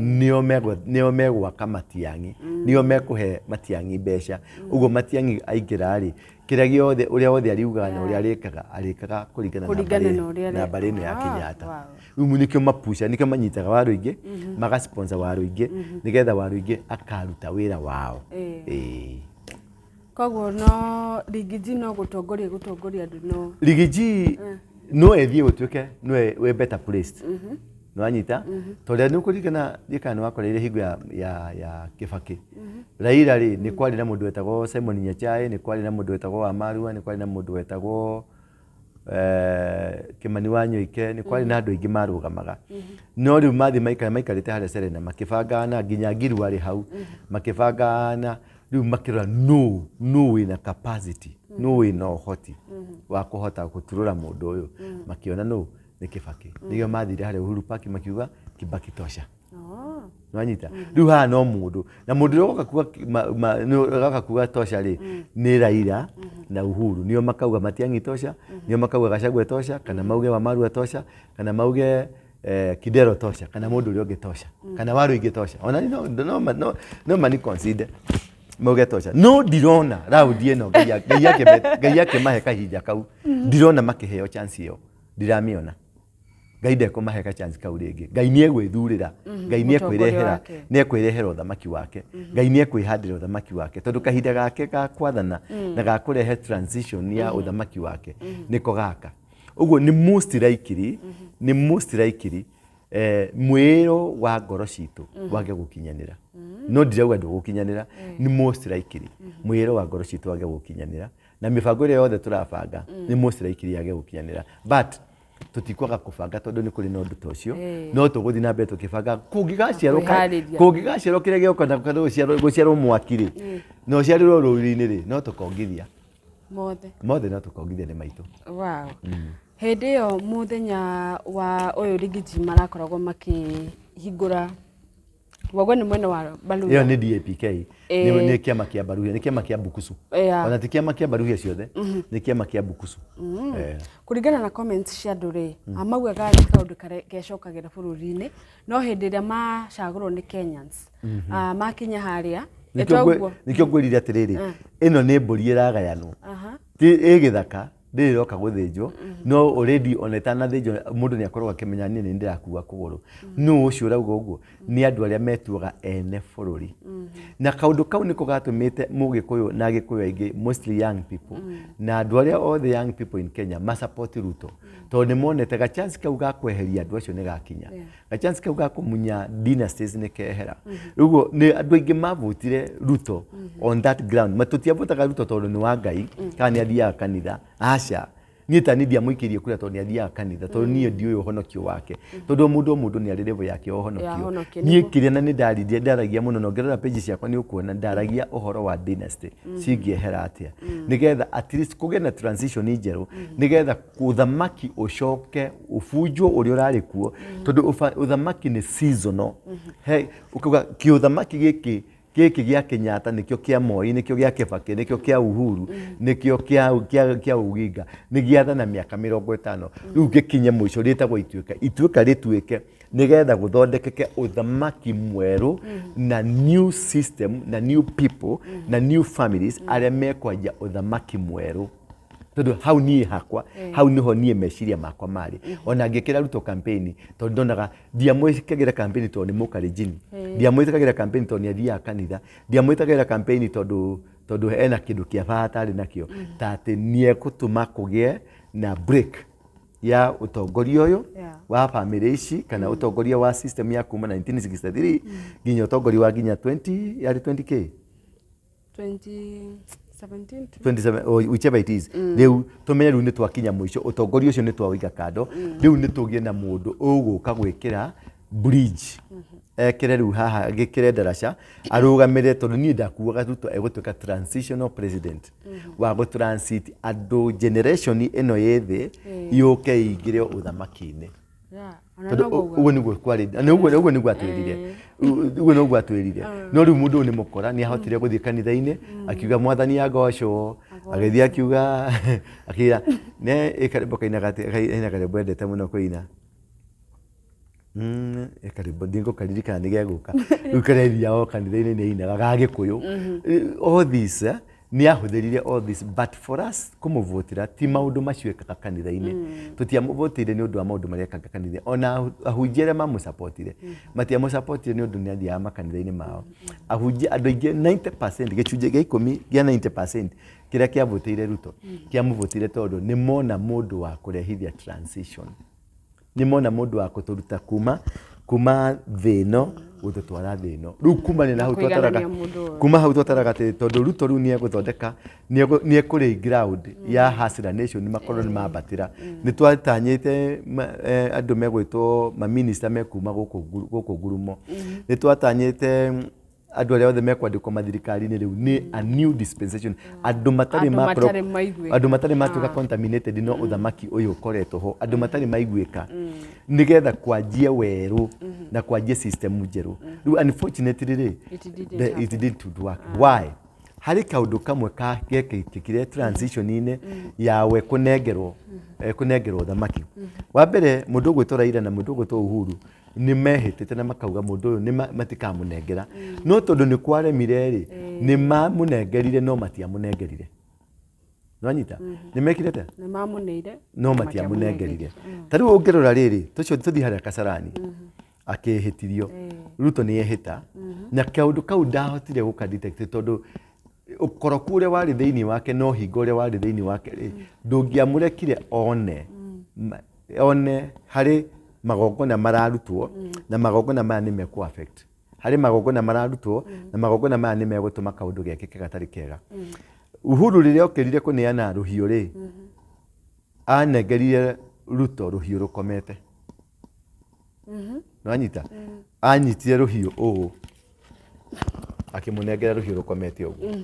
nĩo megwaka Matiang'i, nĩo mekũhe Matiang'i mbeca. Ũguo Matiang'i aingĩra rĩ, Kĩrĩa gĩothe, ũrĩa wothe ariugaga na ũrĩa arĩkaga, arĩkaga kũringana na Kũringana mbarĩ na ũrĩa na mbarĩ ĩno ya Kenyatta. Rĩu nĩkĩo mapusha, nĩkĩo manyitaga Waruinge, magasponsor Waruinge, nĩgetha Waruinge akaruta wĩra wao. Ĩĩ. Koguo no Rigiji no gũtongoria gũtongoria andũ no Rigiji no ethiĩ gũtuĩke nĩwe wĩ better placed. Nĩwanyita? Tondũ nĩ ũkũririkana ndiũĩ kana nĩ wakoreire hingo ya Kĩbakĩ. Raila rĩ, nĩ kwarĩ na mũndũ wetagwo Simon Nyachae, nĩ kwarĩ na mũndũ wetagwo Wamarua, nĩ kwarĩ na mũndũ wetagwo Kĩmani wa Nyoike, nĩ kwarĩ na andũ aingĩ marũgamaga. No rĩu mathiĩ maikara maikarĩte harĩa Serena makĩbangana, nginya Ngiru arĩ hau, makĩbangana, rĩu makĩrora nũ nũ wĩna capacity, nũ wĩna ũhoti wa kũhota gũturũra mũndũ ũyũ. Makĩona nũ nĩ Kĩbakĩ. Nĩkĩo mathire harĩa Uhuru Park makiuga Kibaki tosha. Nĩwanyita? Rĩu haha no mũndũ na mũndũ ũrĩa ũgoka kuga ũgoka kuga tosha rĩ nĩ Raila na Uhuru, nĩo makauga Matiang'i tosha, nĩo makauga Gachagua tosha, kana mauge Wamarua tosha, kana mauge Kidero tosha, kana mũndũ ũrĩa ũngĩ tosha, kana Waruinge tosha. Ona no mani consider mauge tosha. No ndirona raundi ĩno Ngai akĩmahe kahinda kau, ndirona makĩheo chance ĩyo, ndiramĩona. Ngai ndekũmahe ka chance kau rĩngĩ. Ngai nĩ egwĩthurĩra, Ngai nĩ ekwĩrehera, nĩ ekwĩrehera ũthamaki wake, Ngai nĩ ekwĩhandĩra ũthamaki wake, tondũ kahinda gake ga kwathana na ga kũrehe transition ya ũthamaki wake nĩko gaka. Ũguo nĩ most likely, nĩ most likely mwĩĩro wa ngoro citũ wage gũkinyanĩra. No ndirauga ndũgũkinyanĩra, nĩ most likely mwĩĩro wa ngoro citũ wage gũkinyanĩra, na mĩbango ĩrĩa yothe tũrabanga nĩ most likely yage gũkinyanĩra, but tũtikwaga kũbanga tondũ nĩ kũrĩ na ũndũ ta ũcio, no tũgũthiĩ na mbere tũkĩbanga. Kũngĩgaciarwo kũngĩgaciarwo kĩrĩa gĩoka na gũciarwo mwaki rĩ, na ũciarĩrwo rũri-inĩ rĩ, no tũkongithia mothe mothe, no tũkongithia nĩ maitũ. Wow. Hĩndĩ ĩyo mũthenya wa ũyũ Rigiji marakoragwo makĩhingũra wagwo nĩ mwena wa Baluhya. Ĩyo nĩ DAPK, nĩ kĩama kĩa Baluhya, nĩ kĩama kĩa Bukusu. Ona ti kĩama kĩa Baluhya ciothe, nĩ kĩama kĩa Bukusu. Kũringana na comments cia andũ rĩ, maugaga nĩ kaũndũ kecokagĩra bũrũri-inĩ, no hĩndĩ ĩrĩa macagũrwo nĩ Kenyans, makinya harĩa Nĩkĩo ngwĩrire atĩrĩrĩ, ĩno nĩ mbũri ĩragayanwo, ti ĩ gĩthaka ndĩrĩ ĩroka gũthĩnjwo, no already ona ĩtanathĩnjwo mũndũ nĩ akoragwo akĩmenya niĩ nĩ ndĩrakua kũgũrũ. Nũ ũcio ũrauga ũguo? Nĩ andũ arĩa metuaga ene bũrũri, na kaũndũ kau nĩko gatũmĩte Mũgĩkũyũ na Agĩkũyũ aingĩ, mostly young people, na andũ arĩa othe young people in Kenya masupport Ruto, tondũ nĩ monete ga chance kau ga kweheria andũ acio nĩ gakinya, ga chance kau ga kũmunya dynasties nĩ kehera. Rĩu nĩ andũ aingĩ mavotire Ruto on that ground. Tũtiavotaga Ruto tondũ nĩ wa Ngai kana nĩ athiaga kanitha, aca. Niĩ ta niĩ ndiamũikĩirie kura tondũ nĩ athiaga kanitha, tondũ niĩ ndiũĩ ũhonokio wake, tondũ o mũndũ o mũndũ nĩ arĩ level yake ya ũhonokio. Ũhonokio, niĩ kĩrĩa na nĩ ndaririe, ndaragia mũno, na ũngĩrora page ciakwa nĩ ũkuona ndaragia ũhoro wa dynasty cingĩehera atĩa, nĩgetha at least kũgĩe na transition njerũ, nĩgetha ũthamaki ũcoke ũbunjwo ũrĩa ũrarĩ kuo, tondũ ũthamaki nĩ seasonal. He ũkauga kĩũthamaki gĩkĩ gĩkĩ gĩa Kenyatta nĩkĩo kĩa Moi, nĩkĩo gĩa Kibaki, nĩkĩo kĩa Uhuru, nĩkĩo kĩa Oginga, nĩ gĩathana mĩaka 50, rĩu gĩkinye mũico rĩtagwo ituĩka, ituĩka rĩtuĩke, nĩgetha gũthondekeke ũthamaki mwerũ na new system na new people na new families arĩa mekwanjia ũthamaki mwerũ. Tondũ hau niĩ hakwa, hau nĩho niĩ meciria makwa marĩ. Ona ngĩkĩra Ruto campaign, tondũ ndonaga ndiamwĩkagĩra campaign tondũ nĩ Mũkalenjin, ndiamwĩkagĩra campaign tondũ nĩ athiaga kanitha, ndiamwĩkagĩra campaign tondũ ena kĩndũ kĩa bata arĩ nakĩo, ta atĩ nĩ egũtũma kũgĩe na break ya ũtongoria ũyũ wa family ici, kana ũtongoria wa system ya kuma 1963 nginya ũtongoria wa nginya 20 yarĩ 20K. 2017. 27 or whichever it is. Rĩu tũmenye rĩu nĩ twakinya mũico, ũtongoria ũcio nĩ twawĩiga kando, rĩu nĩ tũgĩe na mũndũ ũgũka gwĩkĩra bridge, ekĩre rĩu haha gĩkĩre ndaraca arũgamĩre, tondũ niĩ ndakuaga Ruto egũtuĩka transitional president wa gũ transit andũ generation ĩno ĩ thĩ yũke ĩingĩre ũthamaki-inĩ. Ona tondũ noguo ugaga. Ũguo nĩguo kwarĩ na ũguo nĩguo atwĩrire, ũguo nĩguo atwĩrire. No rĩu mũndũ ũyũ nĩ mũkora, nĩ ahotire gũthiĩ kanitha-inĩ akiuga Mwathani agocwo, agĩthiĩ akiuga akĩra ne ĩkarĩmbo kainaga atĩ hena karĩmbo endete mũno kũina. Karĩmbo ndingũkaririkana nĩ gegũka rĩu, karethiaga o kanitha-inĩ nĩ ainaga ga Gĩkũyũ. All this Nĩ ahũthĩrire all this, but for us kũmũvotera ti maũndũ macio ekaga kanitha-inĩ. Tũtiamũvotire nĩ ũndũ wa maũndũ marĩa ekaga kanitha. Ona ahunjia arĩa mamũsapotire matiamũsapotire nĩ ũndũ nĩ athiaga makanitha-inĩ mao. Ahunjia andũ aingĩ, 90%, gĩcunjĩ gĩa 10 gĩa 90% kĩrĩa kĩavotĩire Ruto kĩamũvotire tondũ nĩ mona mũndũ wa kũrehithia transition, nĩ mona mũndũ wa kũtũruta kuma thĩ ĩno gũtũtwara thĩ ĩno. Rĩu kumania na hau twataraga Kũiganania mũndũ ũyũ. Kuma hau twataraga atĩ tondũ Ruto rĩu nĩ egũthondeka, nĩ ekũrĩ ground ya Hustler Nation makorwo nĩ mambatĩra. Nĩ twatanyĩte andũ megwĩtwo maminista mekuma gũkũ ngurumo. Nĩ twatanyĩte andũ arĩa othe mekwandĩkwo mathirikari-inĩ rĩu nĩ a new dispensation, andũ matarĩ Andũ matarĩ maiguĩka. Andũ matarĩ matuĩka contaminated no ũthamaki ũyũ ũkoretwo ho, andũ matarĩ maiguĩka, nĩgetha kwanjie werũ na kwanjie system njerũ. Rĩu unfortunately rĩ, It didn't it didn't work. Why? Harĩ kaũndũ kamwe ka gekĩkire transition-inĩ yawe kũnengerwo ũthamaki. Wa mbere, mũndũ ũgwĩtwo Raila na mũndũ ũgwĩtwo Uhuru nĩ mehĩtĩte na makauga mũndũ ũyũ nĩ matikamũnengera, no tondũ nĩ kwaremire rĩ, nĩ mamũnengerire no matiamũnengerire. Nĩwanyita? Nĩ mekire atĩa? Nĩ mamũneire. No matiamũnengerire. Ta rĩu ũngĩrora rĩrĩ, tũcio tũthiĩ harĩa Kasarani akĩhĩtirio, Ruto nĩ ehĩta na kaũndũ kau ndahotire gũka detect tondũ ũkoroku ũrĩa warĩ thĩinĩ wake no hingo ũrĩa warĩ thĩinĩ wake rĩ, ndũngĩamũrekire one one harĩ magongona mararutwo na magongona maya nĩ mekũ affect, harĩ magongona mararutwo na magongona maya nĩ megũtũma kaũndũ gekĩke gatarĩ kega. Uhuru rĩrĩa okĩrire kũneana rũhiũ rĩ, anengerire Ruto rũhiũ rũkomete. Nĩwanyita? Anyitire rũhiũ ũũ akĩmũnengera rũhiũ rũkomete ũguo,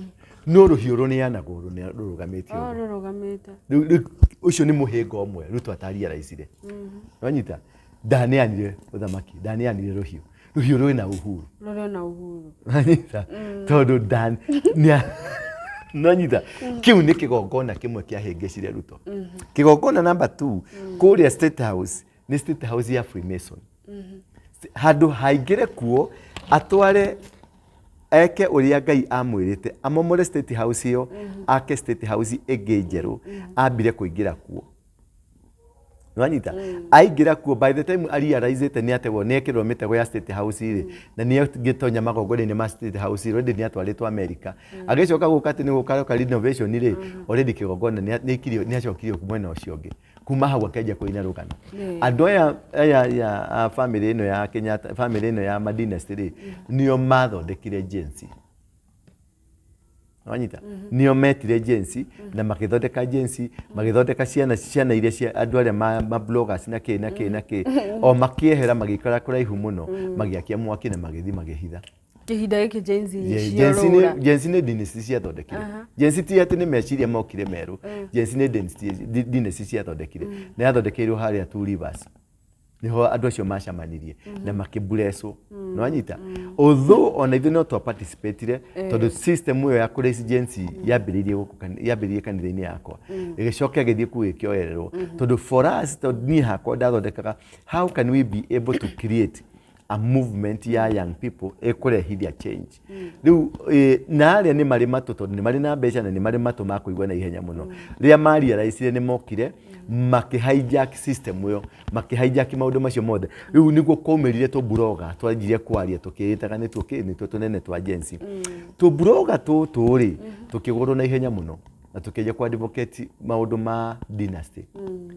no rũhiũ rũneanagwo rũrũgamĩte Oh, ũguo. Rũrũgamĩte. Rĩu ũcio nĩ mũhĩnga ũmwe Ruto atariaraicire. Nĩwanyita? Ndaneanire ũthamaki, ndaneanire rũhiũ, rũhiũ rwĩna Uhuru. Rũrĩ na Uhuru. Nĩwanyita? Tondũ ndan nĩwanyita, kĩu nĩ kĩgongona kĩmwe kĩahĩngĩcire Ruto. Kĩgongona number 2, kũrĩa State House, nĩ State House ya Freemason. Handũ haingĩre kuo atware eke ũrĩa Ngai amwĩrĩte, amomore State House ĩyo, ake State House ĩngĩ njerũ, ambire kũingĩra kuo. Nĩwanyita? Aingĩra kuo, by the time arealizĩte nĩ ategwo, nĩ ekĩrwo mĩtego ya State House rĩ, na nĩ angĩtonya magongona-inĩ ma State House, already nĩ atwarĩtwo America. Agĩcoka gũka atĩ nĩ gũka renovation rĩ, already kĩgongona nĩ acokirio mwena ũcio ũngĩ. Kuma hau akĩanjia kũina rũgano. Andũ aya ya family ĩno ya Kenyatta, family ĩno ya Madynasty rĩ, nĩo mathondekire Gen Z. Wanyita? Nĩo metire Gen Z na magĩthondeka Gen Z, magĩthondeka ciana iria cia andũ arĩa ma bloggers na kĩ na kĩ na kĩ, o makĩehera magĩikara kũraihu mũno, magĩakia mwaki na magĩthiĩ magĩhitha. Kĩhinda gĩkĩ Gen Z Gen Z ciorũra. Gen Z nĩ dynasty ciathondekire. Gen Z ti atĩ nĩ meciria mokire merũ. Gen Z nĩ dynasty ciathondekire na yathondekeirwo harĩa Two Rivers, niho andũ acio macemanirie na makĩburecwo. Nĩwanyita? Although ona ithuĩ no twa participatire, tondũ system ĩyo ya kũraise Gen Z yambĩrĩirie gũkũ yambĩrĩirie kanitha-inĩ yakwa, ĩgĩcoka ĩgĩthiĩ kũu ĩkĩoererwo, tondũ for us, tondũ niĩ hakwa ndathondekaga how can we be able to create a movement ya young people ĩkũrehithia change. Rĩu na arĩa nĩ marĩ matũ, tondũ nĩ marĩ na mbeca na nĩ marĩ matũ ma kũigua na ihenya mũno, rĩrĩa marealizire nĩ mokire makĩ hijack system ĩyo, makĩ hijack maũndũ macio mothe. Rĩu nĩguo kwaumĩrire tũburoga twanjirie kwaria tũkĩĩtaga nĩtuo kĩ nĩtuo tũnene twa Gen Z. Tũburoga tũtũ rĩ, tũkĩgũrwo na ihenya mũno na tũkĩanjia ku advocate maũndũ ma dynasty.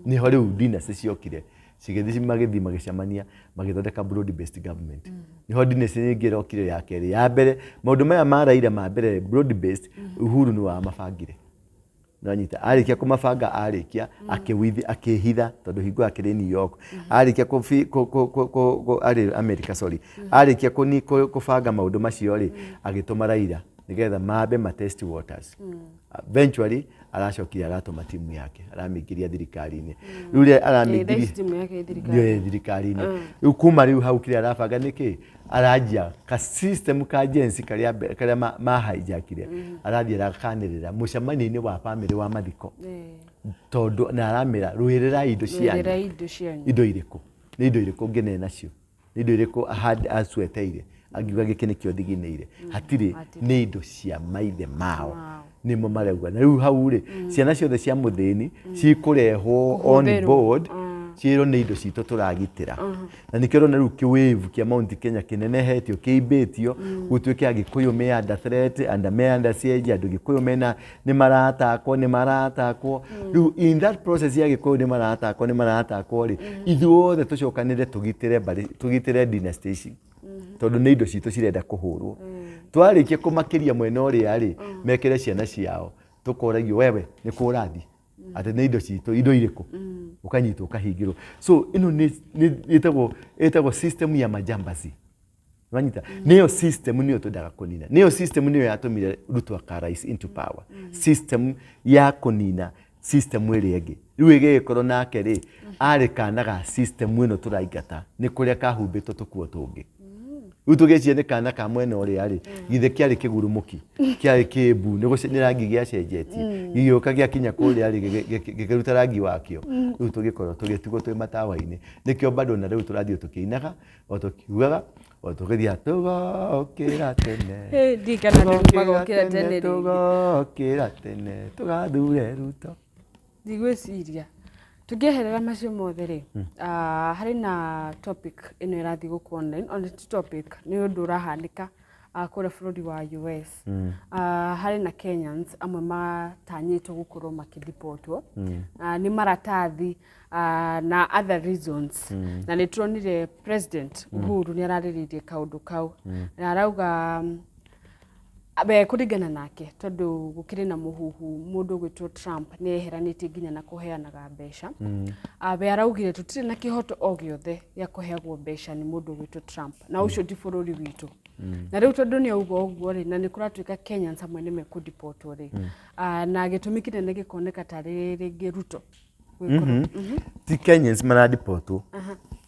Nĩho rĩu dynasty ciokire cigĩthiĩ, magĩthiĩ magĩcemania, magĩthondeka broad based government. Nĩho dynasty ĩngĩ ĩrokire ya kerĩ. Ya mbere, maũndũ maya ma Raila ma mbere, broad based, Uhuru nĩ wamabangire. Nĩwanyita? Arĩkia kũmabanga, arĩkia akĩwithi, akĩhitha, tondũ hingo akĩrĩ New York, arĩkia arĩ America, sorry, arĩkia kũbanga maũndũ macio rĩ, agĩtũma Raila nĩgetha mambe ma test waters. Eventually aracokire aratũma timu yake, aramĩingĩria thirikari-inĩ. Rĩu rĩrĩa aramĩingĩria Thaa ici timu yake ĩ thirikari. Ĩ thirikari-inĩ rĩu. Kuma rĩu hau, kĩrĩa arabanga nĩ kĩ? Aranjia ka system ka Gen Z karĩa karĩa ma hijackire, arathiĩ arakanĩrĩra mũcemanio-inĩ wa family wa mathiko, tondũ na aramĩra, "Rũĩrĩrai indo cianyu." Rũĩrĩrai indo cianyu. Indo irĩkũ? Nĩ indo irĩkũ ngĩne nacio? Nĩ indo irĩkũ acweteire angiuga gĩkĩ nĩkĩo thiginĩire? Hatirĩ. Hatirĩ. Nĩ indo cia maithe mao. Mao. Nĩmo marauga na rĩu hau rĩ, ciana ciothe cia mũthĩni cikũrehwo on Kũhũthĩrwo. board, ciĩrwo nĩ indo citũ tũragitĩra. Na nĩkĩo ũrona rĩu kĩwĩvu kĩa Mount Kenya kĩnenehetio, kĩimbĩtio, gũtuĩke Agĩkũyũ me under threat and me under siege, andũ Gĩkũyũ mena nĩ maratakwo, nĩ maratakwo. Rĩu in that process ya Gĩkũyũ nĩ maratakwo, nĩ maratakwo rĩ, ithuothe tũcokanĩre tũgitĩre mbarĩ, tũgitĩre dynasty ici, tondũ nĩ indo citũ cirenda kũhũrwo. Twarĩkia kũmakĩria mwena ũrĩa rĩ, mekĩre ciana ciao, tũkoragio wewe nĩ kũ ũrathiĩ, atĩ nĩ indo citũ, indo irĩkũ, ũkanyitwo ũkahingĩrwo. So ĩno nĩ ĩtagwo system ya majambazi. Wanyita? Nĩyo system nĩyo twendaga kũnina, nĩyo system nĩyo yatũmire Ruto aka rise into power, system ya kũnina system ĩrĩa ĩngĩ. Rĩu ĩgĩgĩkorwo nake rĩ, arĩ kana ga system ĩno tũraingata, nĩ kũrĩa kahumbĩtwo tũkuo tũngĩ. Rĩu tũgĩciria nĩ kana ka mwena ũrĩa rĩ, githĩ kĩarĩ kĩgurumũki, kĩarĩ kĩmbu, nĩ rangi gĩacenjetie, gĩgĩũka gĩakinya kũrĩa rĩ, gĩkĩruta rangi wakĩo. Rĩu tũgĩkorwo tũgĩtigwo twĩ matawa-inĩ. Nĩkĩo bado na rĩu tũrathiĩ tũkĩinaga o tũkiugaga o tũgĩthiaga tũgokĩra tene. Hey, ndirikana nĩ magokĩra tene rĩngĩ. Tũgokĩra tene tũgathure Ruto. Ndigwĩciria tũngĩeherera macio mothe rĩ, harĩ na topic ĩno ĩrathiĩ gũkũ online, ona ti topic, nĩ ũndũ ũrahanĩka kũrĩa bũrũri wa US. Harĩ na Kenyans amwe matanyĩtwo gũkorwo makĩdipotwo nĩ maratathi na other reasons. Na nĩ turonire President Uhuru nĩ ararĩrĩirie kaũndũ kau na arauga we kũringana nake, tondũ gũkĩrĩ na mũhuhu mũndũ ũgwĩtwo Trump nĩ eheranĩtie nginya na kũheanaga mbeca. We araugire tũtirĩ na kĩhoto o gĩothe gĩa kũheagwo mbeca nĩ mũndũ ũgwĩtwo Trump, na ũcio ti bũrũri witũ. Na rĩu tondũ nĩ auga ũguo rĩ, na nĩ kũratuĩka Kenyans amwe nĩ mekũdipotwo rĩ, na gĩtũmi kĩnene gĩkoneka tarĩ rĩngĩ Ruto gwĩkorwo. Ti Kenyans maradipotwo,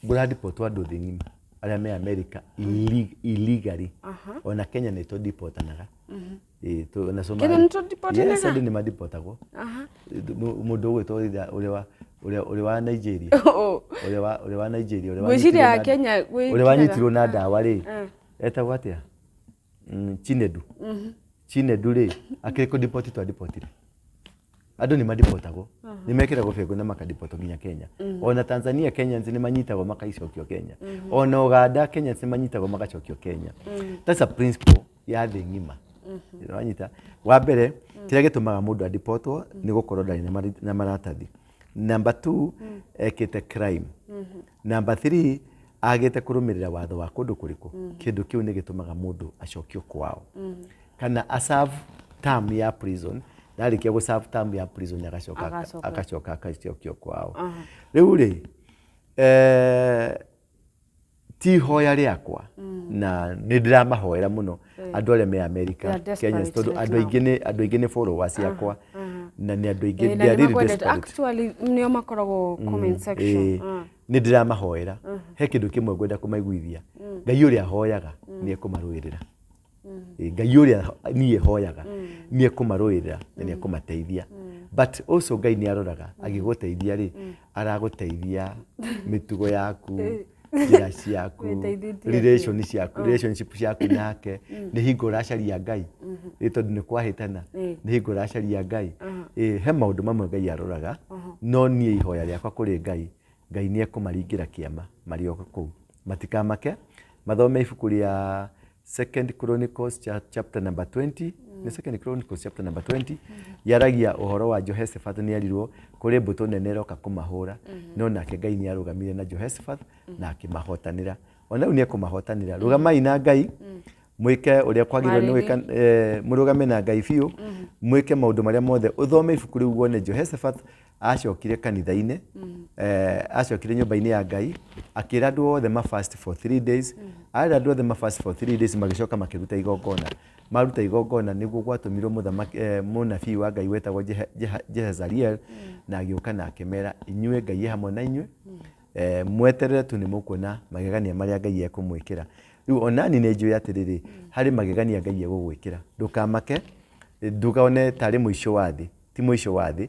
kũradipotwo andũ thĩ ng'ima arĩa me America illegally. Ona Kenya nĩ tũdipotanaga. Ĩĩ, ona Somalia. Kenya nĩ tũdipotanaga? Yes, andũ nĩ madipotagwo. Mũndũ ũgwĩtwo ũrĩa wa ũrĩa wa Nigeria, ũrĩa wa Nigeria, ũrĩa Ngwĩciria Kenya ũrĩa gwĩkĩraga- wanyitirwo na ndawa rĩ, etagwo atĩa? Chinedu. Chinedu rĩ, akĩrĩ kũdipoti twadipotire. Andũ nĩ madipotagwo, nĩ mekĩragwo bengo na makadipotwo nginya Kenya. Ona Tanzania Kenyans nĩ manyitagwo makacokio Kenya. Ona Uganda Kenyans nĩ manyitagwo magacokio Kenya. That's a principle ya thĩ ng'ima. Wanyita? Wa mbere, kĩrĩa gĩtũmaga mũndũ adipotwo nĩ gũkorwo ndarĩ na maratathi. Number two, ekĩte crime. Number three, agĩte kũrũmĩrĩra watho wa kũndũ kũrĩkũ. Kĩndũ kĩu nĩ gĩtũmaga mũndũ acokio kwao kana aserve term ya prison. Ndarĩkia gũ serve term ya prison, agacoka Agacoka. Agacoka agacokio kwao. Rĩu rĩ, ti ihoya rĩakwa na nĩ ndĩramahoera mũno andũ arĩa me America, They are desperate Kenyans, tondũ right andũ now. aingĩ nĩ andũ aingĩ nĩ followers yakwa na nĩ andũ aingĩ, Eh, na they are nĩ really makwendete. desperate. Actually nĩo makoragwo comment section. Ĩĩ, nĩ ndĩramahoera. He kĩndũ kĩmwe ngwenda kũmaiguithia: Ngai ũrĩa hoyaga nĩ ekũmarũĩrĩra. Ĩĩ, Ngai ũrĩa niĩ hoyaga nĩ ekũmarũĩrĩra na nĩ ekũmateithia. But also Ngai nĩ aroraga agĩgũteithia rĩ, aragũteithia mĩtugo yaku, njĩra ciaku, Wĩteithĩtie. Relation ciaku, relationship ciaku nake. Nĩ hingo ũracaria Ngai? Ĩ, tondũ nĩ kwahĩtana, nĩ hingo ũracaria Ngai? Ĩ, he maũndũ mamwe Ngai aroraga. No niĩ ihoya rĩakwa kũrĩ Ngai, Ngai nĩ ekũmaringĩra kĩama marĩ o kũu, matikamake, mathome ibuku rĩa Second Chronicles chapter number 20. Nĩ Second Chronicles chapter number 20, yaragia ũhoro wa Jehoshaphat. Nĩ erirwo kũrĩ mbũtũ nene ĩroka kũmahũra, no nake Ngai nĩ arũgamire na Jehoshaphat na akĩmahotanĩra. Ona rĩu nĩ ekũmahotanĩra. Rũgamai na Ngai, mwĩke ũrĩa kwagĩrĩirwo nĩ gwĩka, mũrũgame na Ngai biũ, mwĩke maũndũ marĩa mothe. Ũthome ibuku rĩu wone Jehoshaphat acokire kanitha-inĩ, acokire nyũmba-inĩ ya Ngai, akĩra andũ othe ma fast for 3 days. Arĩa andũ othe ma fast for 3 days, magĩcoka makĩruta igongona. Maruta igongona, nĩguo gwatũmirwo mũthamaki, mũnabii wa Ngai wetagwo Jehezariel, na agĩũka na akĩmera, inyuĩ Ngai e hamwe na inyuĩ, mweterere tu nĩ mũkuona magegania marĩa Ngai ekũmwĩkĩra. Rĩu onani nĩ njũĩ atĩrĩrĩ, harĩ magegania Ngai egũgwĩkĩra. Ndũkamake, ndũkone tarĩ mũico wa thĩ. Ti mũico wa thĩ.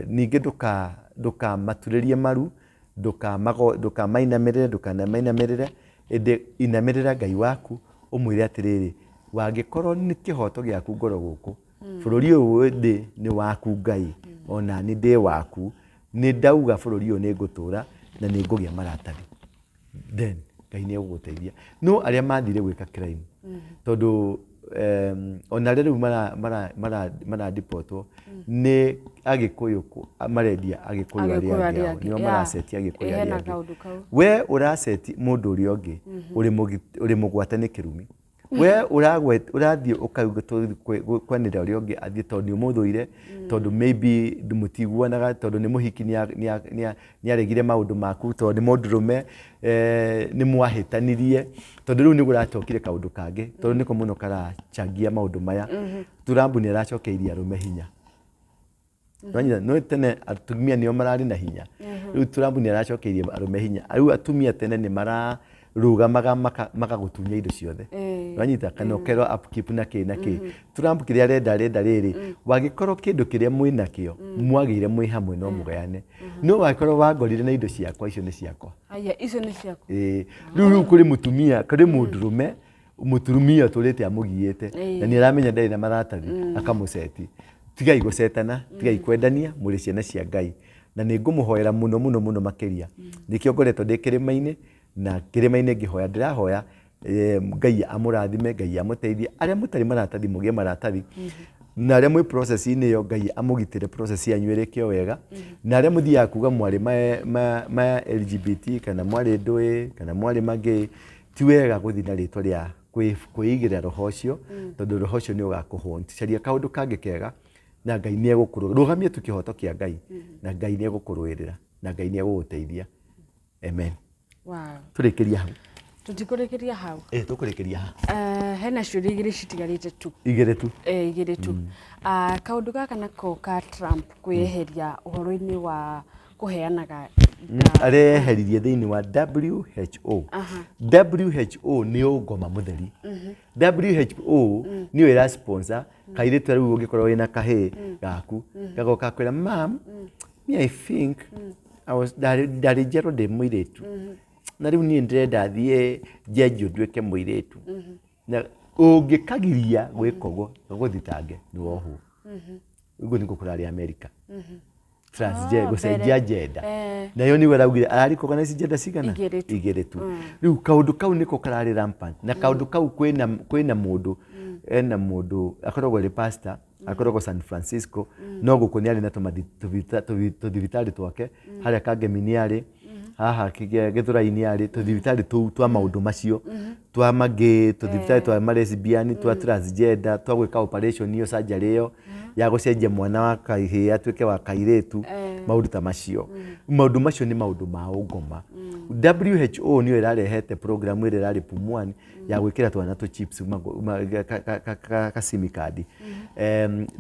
Ningĩ ndũkamaturĩrie maru, ndũkamainamĩrĩre, ndũkanamainamĩrĩre, ĩndĩ inamĩrĩra Ngai waku, ũmwĩre atĩrĩrĩ, wangĩkorwo nĩ kĩhoto gĩaku ngorwo gũkũ. Bũrũri ũyũ ndĩ nĩ waku Ngai, ona nĩ ndĩ waku, nĩ ndauga bũrũri ũyũ nĩ ngũtũra na nĩ ngũgĩa maratathi. Then Ngai nĩ egũgũteithia. No arĩa mathire gwĩka crime, tondũ ona arĩa rĩu maradipotwo nĩ Agĩkũyũ, marendia Agĩkũyũ arĩa angĩ ao, nĩo maraceti Agĩkũyũ arĩa angĩ. We ũraceti mũndũ ũrĩa ũngĩ, ũrĩ mũgwate nĩ kĩrumi. We ũrathiĩ ũkauga kwanĩrĩra ũrĩa ũngĩ athiĩ tondũ nĩ ũmũthũire, tondũ maybe mũtiguanaga, tondũ nĩ mũhiki nĩaregire maũndũ maku, tondũ nĩ mũndũrũme, nĩ mwahĩtanirie, tondũ rĩu nĩ kũracokire kaũndũ kangĩ, tondũ nĩko mũno karachangia maũndũ maya. Trump nĩ aracokeirie arũme hinya. No tene atumia nĩo mararĩ na hinya. Rĩu Trump nĩ aracokeirie arũme hinya. Rĩu atumia tene nĩ mararũgamaga magagũtunya indo ciothe. Wanyita kana ũkerwo upkeep na kĩ na kĩ. Trump kĩrĩa arenda rĩrĩ, wagĩkorwo kĩndũ kĩrĩa mwĩ nakĩo mwagĩire mwĩ hamwe no mũgayane. No wagĩkorwo wangorire na indo ciakwa, icio nĩ ciakwa. Aya, icio nĩ ciaku. Rĩu kũrĩ mũtumia, kũrĩ mũndũrũme, mũtumia ũtũrĩte amũgiĩte na nĩ aramenya ndarĩ na maratathi, akamũceti. Tigai gũcetana, tigai kwendania, mũrĩ ciana cia Ngai. Na nĩ ngũmũhoera mũno mũno mũno makĩria. Nĩkĩo ngoretwo ndĩ kĩrĩma-inĩ, na kĩrĩma-inĩ ngĩhoya, ndĩrahoya Ngai amũrathime, Ngai amũteithie. Arĩa mũtarĩ maratathi mũgĩe maratathi. Na arĩa mwĩ process-inĩ ĩyo, Ngai amũgitĩre process yanyu ĩrĩke o wega. Na arĩa mũthiaga kuga mwarĩ ma LGBT kana mwarĩ ndũĩ kana mwarĩ magay, ti wega gũthiĩ na rĩtwa rĩa kwĩigĩrĩra roho ũcio, tondũ roho ũcio nĩ ũgakũhaunt. Caria kaũndũ kangĩ kega na Ngai nĩ egũkũrũĩrĩra. Rũgamia tu kĩhoto kĩa Ngai na Ngai nĩ egũkũrũĩrĩra na Ngai nĩ egũgũteithia. Amen. Wow. Tũrĩkĩria hau. Tũtikũrĩkĩria hau. Tũkũrĩkĩria ha. Hena ciũria igĩrĩ citigarĩte tu. Igĩrĩ tu. Igĩrĩ tu. Kaũndũ gaka nako ka Trump kwĩyeheria ũhoro-inĩ wa kũheanaga areheririe thĩinĩ wa WHO. WHO nĩ ũngoma mũtheri. WHO nĩyo ĩra sponsor kairĩtu rĩu ũngĩkorwo wĩna kahĩĩ gaku gagoka kwĩra mam, me I think I was ndarĩ njerwo ndĩ mũirĩtu na rĩu niĩ ndĩrenda thiĩ njenjio nduĩke mũirĩtu. Na ũngĩkagiria gwĩka ũguo gagũthitange nĩ wohwo. Ũguo nĩguo kũrarĩ America. Transgender gũcenjia gender. Nayo nĩguo araugire ararĩ kũgana ici gender cigana? Igĩrĩ tu. Rĩu kaũndũ kau nĩko kararĩ rampant. Na kaũndũ kau kwĩna mũndũ, ena mũndũ akoragwo arĩ pastor, akoragwo San Francisco, no gũkũ nĩ arĩ na tũthibitarĩ twake, harĩa Kangemi nĩ arĩ, haha Gĩthũrai-inĩ arĩ, tũthibitarĩ tũu twa maũndũ macio, twa magay, tũthibitarĩ twa malesbian, twa transgender, twa gwĩka operation ĩyo surgery ĩyo ya gũcenjia mwana wa kahĩĩ atuĩke wa kairĩtu, maũndũ ta macio. Maũndũ macio nĩ maũndũ ma ũngoma. WHO nĩyo ĩrarehete program ĩrĩa ĩrarĩ Pumwani ya gwĩkĩra twana tũ chips ka SIM card.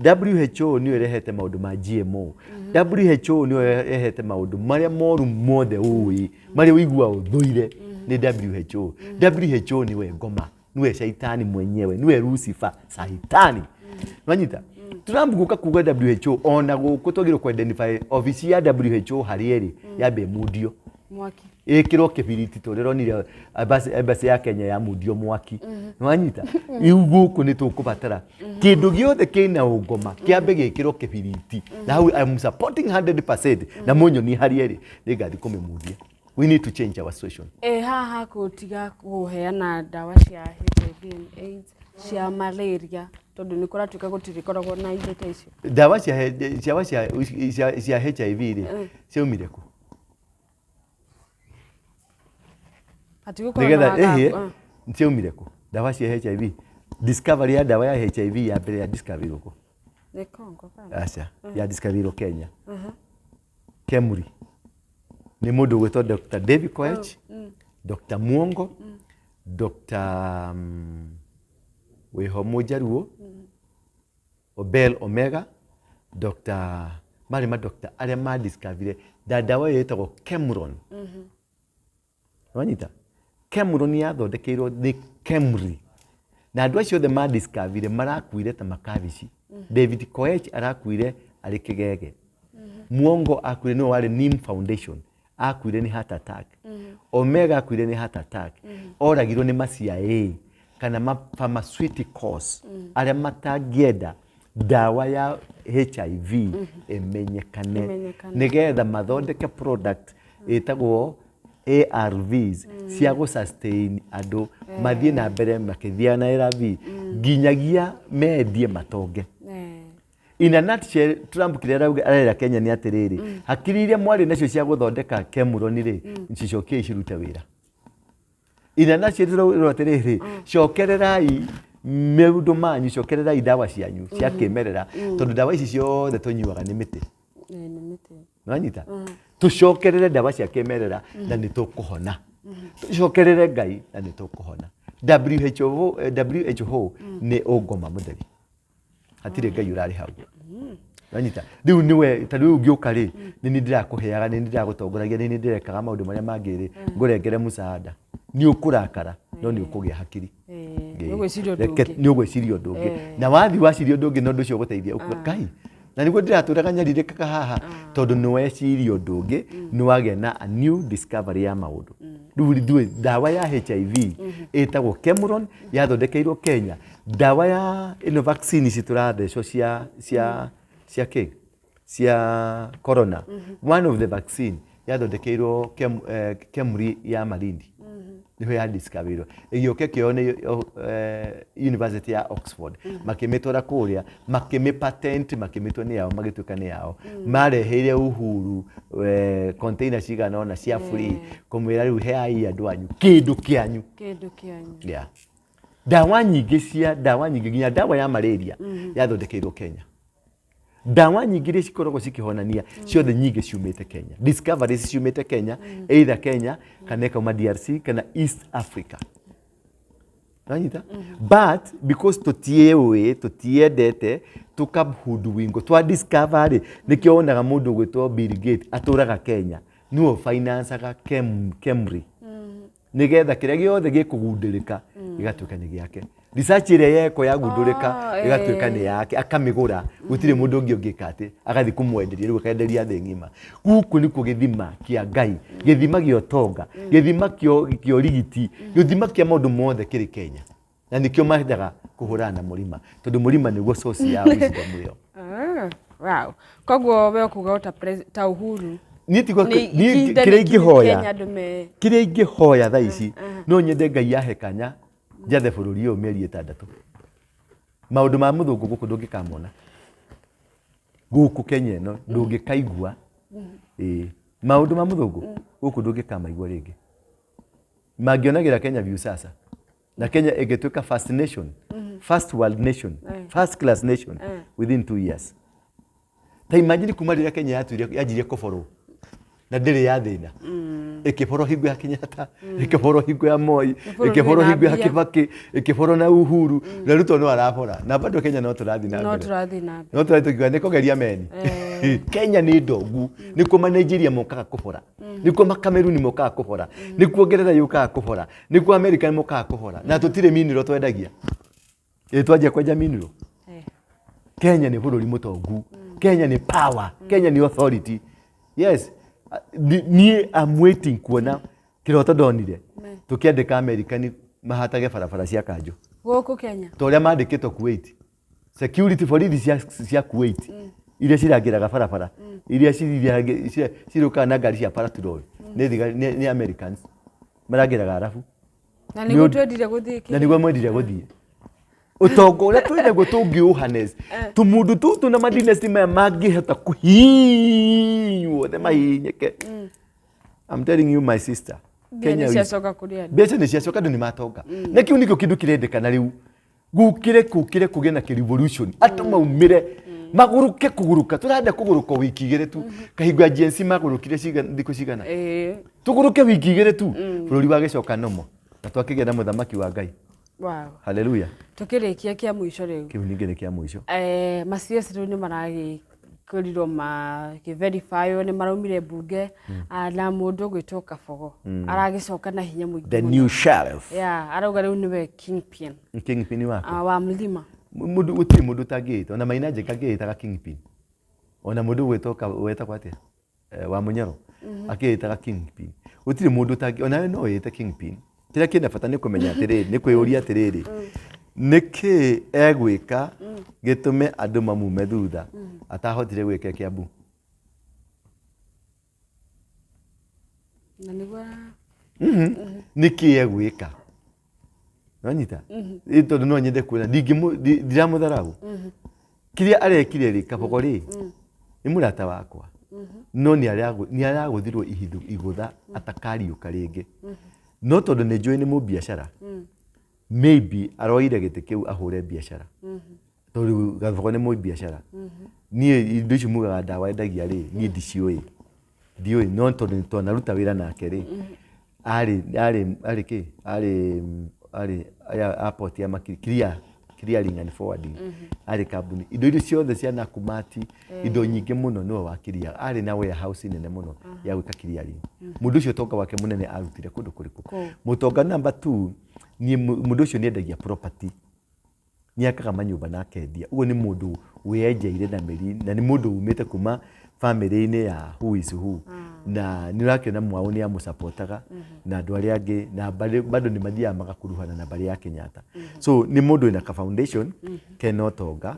WHO nĩyo ĩrehete maũndũ ma GMO. WHO nĩyo ĩrehete maũndũ marĩa moru mothe ũĩ, marĩa ũiguaga ũthũire nĩ WHO. WHO nĩwe ngoma, nĩwe shaitani mwenyewe, nĩwe Lucifer, shaitani. Wanyita? Trump gũka kuga WHO ona gũkũ twagĩrĩirwo kũ identify obici ya WHO harĩa ĩrĩ yambe ĩmundio. Mwaki. Ĩkĩrwo kĩbiriti tũrĩa ũronire embassy ya Kenya yamundio mwaki. Nĩwanyita? Rĩu gũkũ nĩ tũkũbatara kĩndũ gĩothe kĩna ũngoma kĩambe gĩkĩrwo kĩbiriti. Na hau I'm supporting 100% na mũnyonie harĩa ĩrĩ nĩngathiĩ kũmĩmundia. We need to change our situation. Haha gũtiga kũheana ndawa cia HIV and AIDS, cia malaria, tondũ nĩ kũratuĩka gũtirĩkoragwo na indo ta icio. Ndawa cia HIV rĩ, ciaumire kũ? Hatigũkorwo na Nĩgetha, wagagu, ciaumire kũ? Ndawa cia HIV. Discovery ya ndawa ya HIV ya mbere ya discovery kũ? Nĩ Congo kana? Aca, ya discovery Kenya. Kemri. Nĩ mũndũ ũgwĩtwo Dr. David Koech, Dr. Muongo, Dr. Wĩho Mũnjaruo, Obel Omega, Dr. marĩ ma doctor arĩa ma discovery ndawa ĩyo ĩtagwo Kemron. Wanyita? Kemron yathondekeirwo nĩ Kemri. Na andũ acio othe ma discovery marakuire ta makabici. David Koech arakuire arĩ kĩgege. Muongo akuire nĩwe warĩ Neem Foundation. Akuire nĩ heart attack. Omega akuire nĩ heart attack. Oragirwo nĩ ma CIA kana ma pharmaceuticals arĩa matangĩenda Ndawa ya HIV ĩmenyekane nĩgetha mathondeke product ĩtagwo ARVs cia gũ sustain andũ mathiĩ na mbere makĩthiaga na ARV nginyagia mendie matonge. In a nutshell, Trump kĩrĩa arera Kenya nĩ atĩrĩrĩ, hakiri iria mwarĩ nacio cia gũthondeka Cameron rĩ, cicokie cirute wĩra. In a nutshell tũrauga atĩrĩrĩ, cokererai maũndũ manyu, cokererai ndawa cianyu cia kĩmerera, tondũ ndawa ici ciothe tũnyuaga nĩ mĩtĩ. Nĩwanyita? Tũcokerere ndawa cia kĩmerera na nĩ tũkũhona. Tũcokerere Ngai na nĩ tũkũhona. WHO nĩ ũngoma mũtheri. Hatirĩ Ngai ũrarĩ hau. Nĩwanyita? Rĩu nĩwe ta rĩu ũngĩũka rĩ, nĩ niĩ ndĩrakũheaga, nĩ niĩ ndĩragũtongoragia, nĩ niĩ ndĩrekaga maũndũ marĩa mangĩ rĩ, ngũrengere mũcaada. Nĩ ũkũrakara no nĩ ũkũgĩa hakiri. Nĩ ũgwĩciria ũndũ ũngĩ. Nĩ ũgwĩciria ũndũ ũngĩ. Na wathiĩ waciria ũndũ ũngĩ na ũndũ ũcio ũgũteithia ũkuga Ngai. Na nĩguo ndĩratũraga nyarirĩkaga haha tondũ nĩ weciria ũndũ ũngĩ, nĩ wagĩa na a new discovery ya maũndũ. Rĩu ithuĩ ndawa ya HIV ĩtagwo Cameron yathondekeirwo Kenya. Ndawa ya ĩno vaccine ici tũrathecwo cia cia cia kĩ? Cia corona. One of the vaccine yathondekeirwo Kemri ya Malindi. Nĩho ya discoverirwo. Ĩgĩũka ĩkĩoywo nĩ University ya Oxford. Makĩmĩtwara kũrĩa, makĩmĩ patent, makĩmĩtua nĩ yao, magĩtuĩka nĩ yao. Mareheire Uhuru container cigana ũna cia free kũmwĩra rĩu heai andũ anyu kĩndũ kĩanyu. Kĩndũ kĩanyu. Yeah. Ndawa nyingĩ cia ndawa nyingĩ nginya ndawa ya malaria yathondekeirwo Kenya. Ndawa nyingĩ iria cikoragwo cikĩhonania ciothe nyingĩ ciumĩte Kenya. Discoveries ciumĩte Kenya, either Kenya kana ĩkauma DRC kana East Africa. Nanyita? But because tũtiĩũĩ, tũtiendete, tũkahoodwingo, twa discover rĩ, nĩkĩo wonaga mũndũ ũgwĩtwo Bill Gates atũraga Kenya, nĩwe ũfinancaga Kemri. Nĩgetha kĩrĩa gĩothe gĩkũgundũrĩka gĩgatuĩka nĩ gĩake. Research ĩrĩa yekwo yagundũrĩka ĩgatuĩka nĩ yake, akamĩgũra, gũtirĩ mũndũ ũngĩ ũngĩka atĩ agathiĩ kũmwenderia rĩu akenderia thĩ ng'ima. Gũkũ nĩkuo gĩthima kĩa Ngai, gĩthima gĩa ũtonga, gĩthima kĩa ũrigiti, gĩthima kĩa maũndũ mothe kĩrĩ Kenya. Na nĩkĩo mendaga kũhũrana na mũrima, tondũ mũrima nĩguo source ya wisdom ĩyo. Wow. Koguo we ũkuga ta Uhuru. Niĩ tigwa kĩrĩa ingĩhoya, kĩrĩa ingĩhoya thaa ici, no nyende Ngai ahe kanya njathe bũrũri ũyũ mĩeri 6. Maũndũ ma mũthũngũ gũkũ ndũngĩkamona. Gũkũ Kenya ĩno ndũngĩkaigua. Maũndũ ma mũthũngũ gũkũ ndũngĩkamaigua rĩngĩ. Mangĩonagĩra Kenya Viusasa. Na Kenya ĩngĩtuĩka first nation, first world nation, first class nation within 2 years. Ta imagine kuma rĩrĩa Kenya yanjirie kũborwo na ndĩrĩ ya thĩna. Ĩkĩborwo hingo ya Kenyatta, ĩkĩborwo hingo ya Moi, ĩkĩborwo hingo ya Kibaki, ĩkĩborwo na Uhuru, na Ruto no arabora. Na bado Kenya no tũrathiĩ na mbere. No tũrathiĩ na mbere. No tũrathiĩ tũkiuga nĩ kũgeria meni. Kenya nĩ ndongu, nĩkuo ma Nigeria mokaga kũbora, nĩkuo ma Cameroon mokaga kũbora, nĩkuo Ngeretha yũkaga kũbora, nĩkuo America mokaga kũbora. Na tũtirĩ mineral twendagia. Ĩ twanjia kwenja mineral. Kenya nĩ bũrũri mũtongu. Kenya nĩ power. Kenya nĩ authority. Yes. Niĩ I'm waiting kuona kĩroto ndonire. Tũkĩandĩka America mahatage barabara cia kanjũ. Gũkũ Kenya. Ta ũrĩa mandĩkĩtwo Kuwait. Security borithi cia Kuwait. Iria cirangĩraga barabara. Iria cirũkaga na ngari cia patrol. Nĩ Americans. Marangĩraga Arabu. Na nĩguo twendire gũthiĩ. Na nĩguo mwendire gũthiĩ. Ũtonga ũrĩa twĩ naguo tũngĩũharness, tũmũndũ tũtũ na madynasty maya mangĩhota kũhihinywo othe mahihinyĩke. I'm telling you my sister, Kenya nĩ ciacoka kũrĩ andũ. Mbeca nĩ ciacoka, andũ nĩ matonga. Na kĩu nĩkĩo kĩndũ kĩrendekana rĩu. Gũkĩre kũkĩre kũgĩe na revolution. Andũ maumĩre magũrũke kũgũrũka. Tũrenda kũgũrũka wiki 2 tu. Kahingo ya GNC magũrũkire thikũ cigana. Tũgũrũke wiki 2 tu. Bũrũri wagĩcoka nomo. Na twakĩgĩa na mũthamaki wa Ngai. Wow. Hallelujah. Tukĩrĩkia kĩa mũico rĩu. Kĩu ningĩ nĩ kĩa mũico. Ma CS rĩu nĩ maragĩkorirwo makĩ-verify nĩ maraumire mbunge na mũndũ ũgwĩtwo Kabogo aragĩcoka na hinya mũingĩ. The new sheriff. Yeah, arauga rĩu nĩwe kingpin. Kingpin waku. Wa mlima. Mũndũ gũtirĩ mũndũ ũtangĩĩta, ona Maina Njenga angĩĩtaga kingpin. Ona mũndũ ũgwĩtwo wetagwo atĩa? Wa Mũnyoro akĩĩtaga kingpin. Gũtirĩ mũndũ ũtangĩ, ona we no wĩĩte kingpin. Kĩrĩa kĩna bata nĩ kũmenya atĩrĩrĩ, nĩ kwĩyũria atĩrĩrĩ, Nĩkĩ egwĩka gĩtũme andũ mamume thutha atahotire gwĩka Kiambu? Na nĩguo Nĩkĩ egwĩka? Nonyita? Tondũ no nyende kuona ndiramũtharau. Kĩrĩa arekire rĩ Kabogo rĩ nĩ mũrata wakwa no nĩ aragũthirwo igũtha atakariũka rĩngĩ. No tondũ nĩ njũĩ nĩ mũbiacara, maybe aroire gĩtĩ kĩu ahũre biacara. Tondũ Kabogo nĩ mũbiacara. Niĩ indo icio mugaga ndawa endagia rĩ niĩ ndiciũĩ. Ndiũĩ no tondũ twanaruta wĩra nake rĩ arĩ arĩ arĩ kĩ arĩ arĩ aya airport ya Makiri clearing and forwarding arĩ kambuni indo iria ciothe cia Nakumatt indo nyingĩ mũno nĩwe wakiria arĩ na warehouse nene mũno ya gwĩka clearing. Mũndũ ũcio ũtonga wake mũnene arutire kũndũ kũrĩkũ? Mũtonga number 2 niĩ mũndũ ũcio nĩendagia property, nĩakaga manyũmba na akendia. Ũguo nĩ mũndũ wĩenjeire na mĩri na nĩ mũndũ umĩte kuma family-inĩ ya who is who. Na nĩ ũrakĩona mwao nĩ amũcapotaga na andũ arĩa angĩ na bado nĩ mathiaga magakuruhana na mbarĩ ya Kenyatta. So nĩ mũndũ wĩna ka foundation kena ũtonga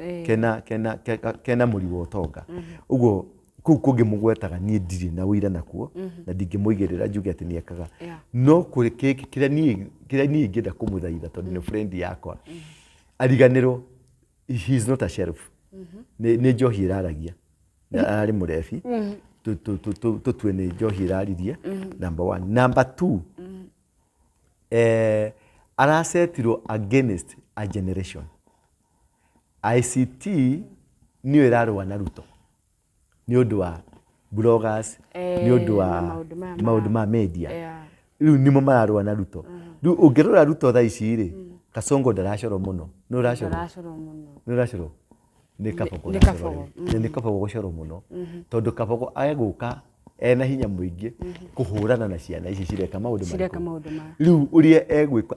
kena mũri wa ũtonga. Ũguo kũu kũngĩ mũgwetaga niĩ ndirĩ na ũira nakuo na ndingĩmũigĩrĩra njuge atĩ nĩekaga. No kũrĩ kĩrĩa niĩ ingĩenda kũmũthaitha tondũ nĩ friend yakwa ariganĩrwo he is not a sheriff. Nĩ njohi ĩraragia arĩ mũrebi tũtue nĩ njohi ĩraririe number 1. Number 2 aracetirwo against a generation. ICT nĩyo ĩrarũa na Ruto nĩ ũndũ wa bloggers, nĩ ũndũ wa maũndũ ma media. Rĩu nĩmo mararũa na Ruto. Rĩu ũngĩrora Ruto thaa ici rĩ Kasongo ndaracoro mũno. Nĩ ũracoro? Ndaracoro mũno. Nĩ ũracoro? Nĩ Kabogo ũracoro. Nĩ Kabogo gũcoro mũno. Tondũ Kabogo egũka ena hinya mũingĩ kũhũrana na ciana ici cireka maũndũ marĩkũ. Rĩu ũrĩa egwĩka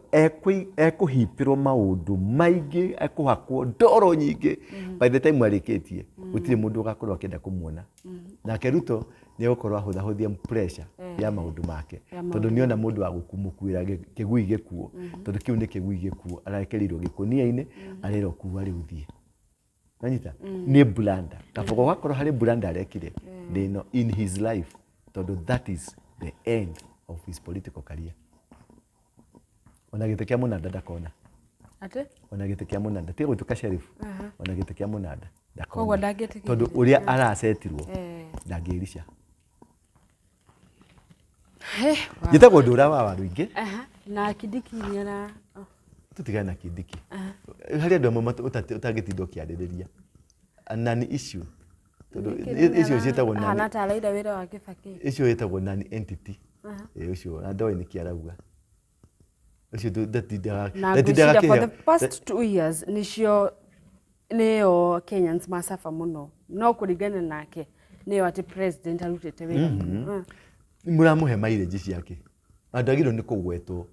ekũhipĩrwo maũndũ maingĩ, ekũhakwo ndoro nyingĩ. By the time arĩkĩtie gũtirĩ mũndũ ũgakorwo akĩenda kũmuona. Nake Ruto nĩ egũkorwo ahũthahũthia pressure ya maũndũ make tondũ nĩona mũndũ wa gũkũmũkuĩra kĩgui gĩkuo tondũ kĩu nĩ kĩgui gĩkuo arekereirwo gĩkũnia-inĩ arerwo kuua rĩu thiĩ. Nanyita? Nĩ blanda. Kabogo gakorwo harĩ blanda arekire nĩ in his life tondũ that is the end of his political career. Ona gĩtĩ kĩa mũnanda ndakona. Atĩ? Ona gĩtĩ kĩa mũnanda tiga gũtuĩka sheriff. Ona gĩtĩ kĩa mũnanda ndakona. Koguo ndangĩtĩkĩria. Tondũ ũrĩa aracetirwo ndangĩrica. Njĩtagwo Ndũra wa Waruingĩ. Na Kindiki nĩara tũtigane na Kindiki. Harĩ andũ amwe ũtangĩtinda ũkĩarĩrĩria. Nani issue tondũ icio ciĩtagwo nani. Ahana ta araira wĩra wa Kibaki. Icio ĩtagwo nani entity. Ũcio na ndoĩ nĩkĩ arauga. Ũcio ndatindaga for the past 2 years nĩcio nĩyo Kenyans masafa mũno no kũringana nake nĩyo atĩ president arutĩte wĩra mũno. Mũramũhe mileage ciake. Andũ agĩrĩirwo nĩ kũgwetwo.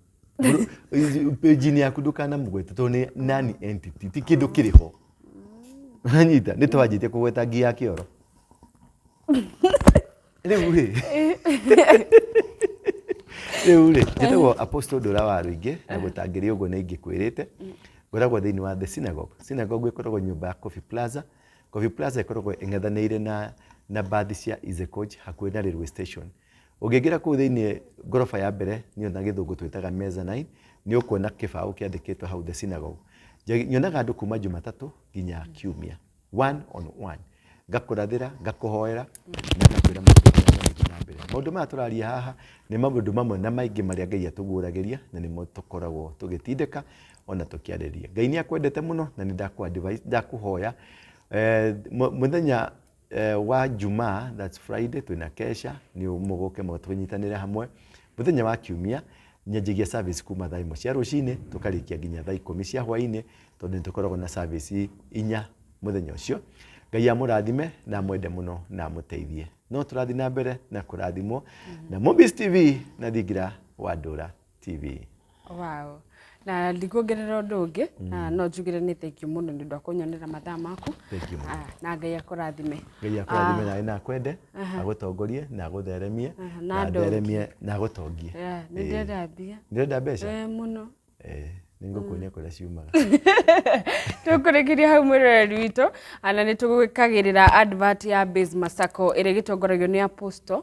Page-inĩ yaku ndũkanamũgwete tondũ nĩ nani entity ti kĩndũ kĩrĩ ho. Anyita nĩ twanjĩtie kũgweta ngi ya kĩoro. Rĩu rĩ rĩu rĩ njĩtagwo Apostle Ndũra wa Rũingĩ na gũtangĩrĩ ũguo nĩ ingĩkwĩrĩte. Ngoragwo thĩinĩ wa The Synagogue. Synagogue ĩkoragwo nyũmba ya Coffee Plaza. Coffee Plaza ĩkoragwo ĩng'ethanĩire na bathi cia Easy Coach hakuhĩ na railway station. Ũngĩingĩra kũu thĩinĩ ngoroba ya mbere nĩyo na gĩthũngũ twĩtaga mezzanine nĩ ũkuona kĩbaũ kĩandĩkĩtwo hau The Synagogue. Nyonaga andũ kuma Jumatatũ nginya Kiumia one on one. Ngakũrathĩra, ngakũhoera na ngakwĩra maũndũ marĩa marathiĩ na mbere. Maũndũ maya tũraria haha nĩ maũndũ mamwe na maingĩ marĩa Ngai atũguũragĩria na nĩmo tũkoragwo tũgĩtindĩka ona tũkĩarĩrĩria. Ngai nĩ akwendete mũno na nĩ ndakũhoya mũthenya wa Jumaa, that's Friday, twĩna kesha nĩ mũgũke tũnyitanĩre hamwe. Mũthenya wa Kiumia nyanjagia service kuma thaa 1 cia rũcinĩ tũkarĩkia nginya thaa 10 cia hwainĩ tondũ nĩ tũkoragwo na service 4 mũthenya ũcio. Ngai amũrathime na amwende mũno na amũteithie. No tũrathiĩ na mbere na kũrathimwo na Mobis TV na Thingira wa Ndũra TV. Wow. Na ndikuongerera ũndũ ũngĩ no njugire nĩ thank you mũno nĩ ũndũ wa kũnyonera mathaa maku. Thank you mũno. Na Ngai akũrathime. Ngai akũrathime nawe na akwende, agũtongorie na agũtheremie na atheremie na agũtongie. Nĩ ndĩrenda mbia. Ndĩrenda mbeca? Mũno. Nĩ ngũkuonia kũrĩa ciumaga. Tũkũrĩkĩria hau, mwĩroreri witũ, na nĩ tũgwĩkagĩrĩra advert ya Base Masako ĩrĩa ĩgĩtongoragio nĩ Apostle.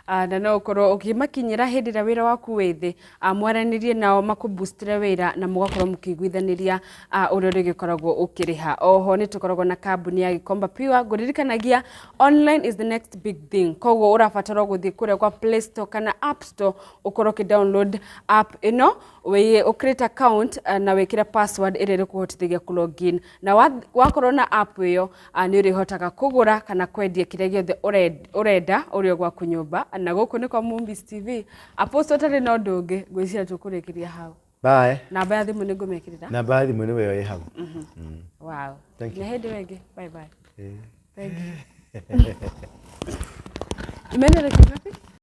Na no ũkorwo ũkĩmakinyĩra hĩndĩ ĩrĩa wĩra waku wĩ thĩ, mwaranĩrie nao makũboostire wĩra na mũgakorwo mũkĩiguithanĩria ũrĩa ũrĩgĩkoragwo ũkĩrĩha. Oho nĩ tũkoragwo na kambuni ya Gikomba Pure. Ngũririkanagia, online is the next big thing, koguo ũrabatara gũthiĩ kũrĩa kwa Play Store kana App Store, ũkorwo ũkĩ download app ĩno, wĩ create account na wĩkĩre password ĩrĩa ĩrĩkũhotithagia kũ login, na wakorwo na app ĩyo, nĩ ũrĩhotaga kũgũra kana kwendia kĩrĩa gĩothe ũrenda ũrĩ o gwaku nyũmba. Na gũkũ nĩ kwa Mumbis TV. Apostle, ũtarĩ na ũndũ ũngĩ, ngwĩciria tũkũrĩkĩria hau. Bye. Namba ya thimũ nĩ ngũmĩkĩrĩra. Namba ya thimũ nĩwe ĩ hau. Thank you. Na hĩndĩ ĩyo ĩngĩ, bye bye. Thank you. Imeenda dakika ngapi?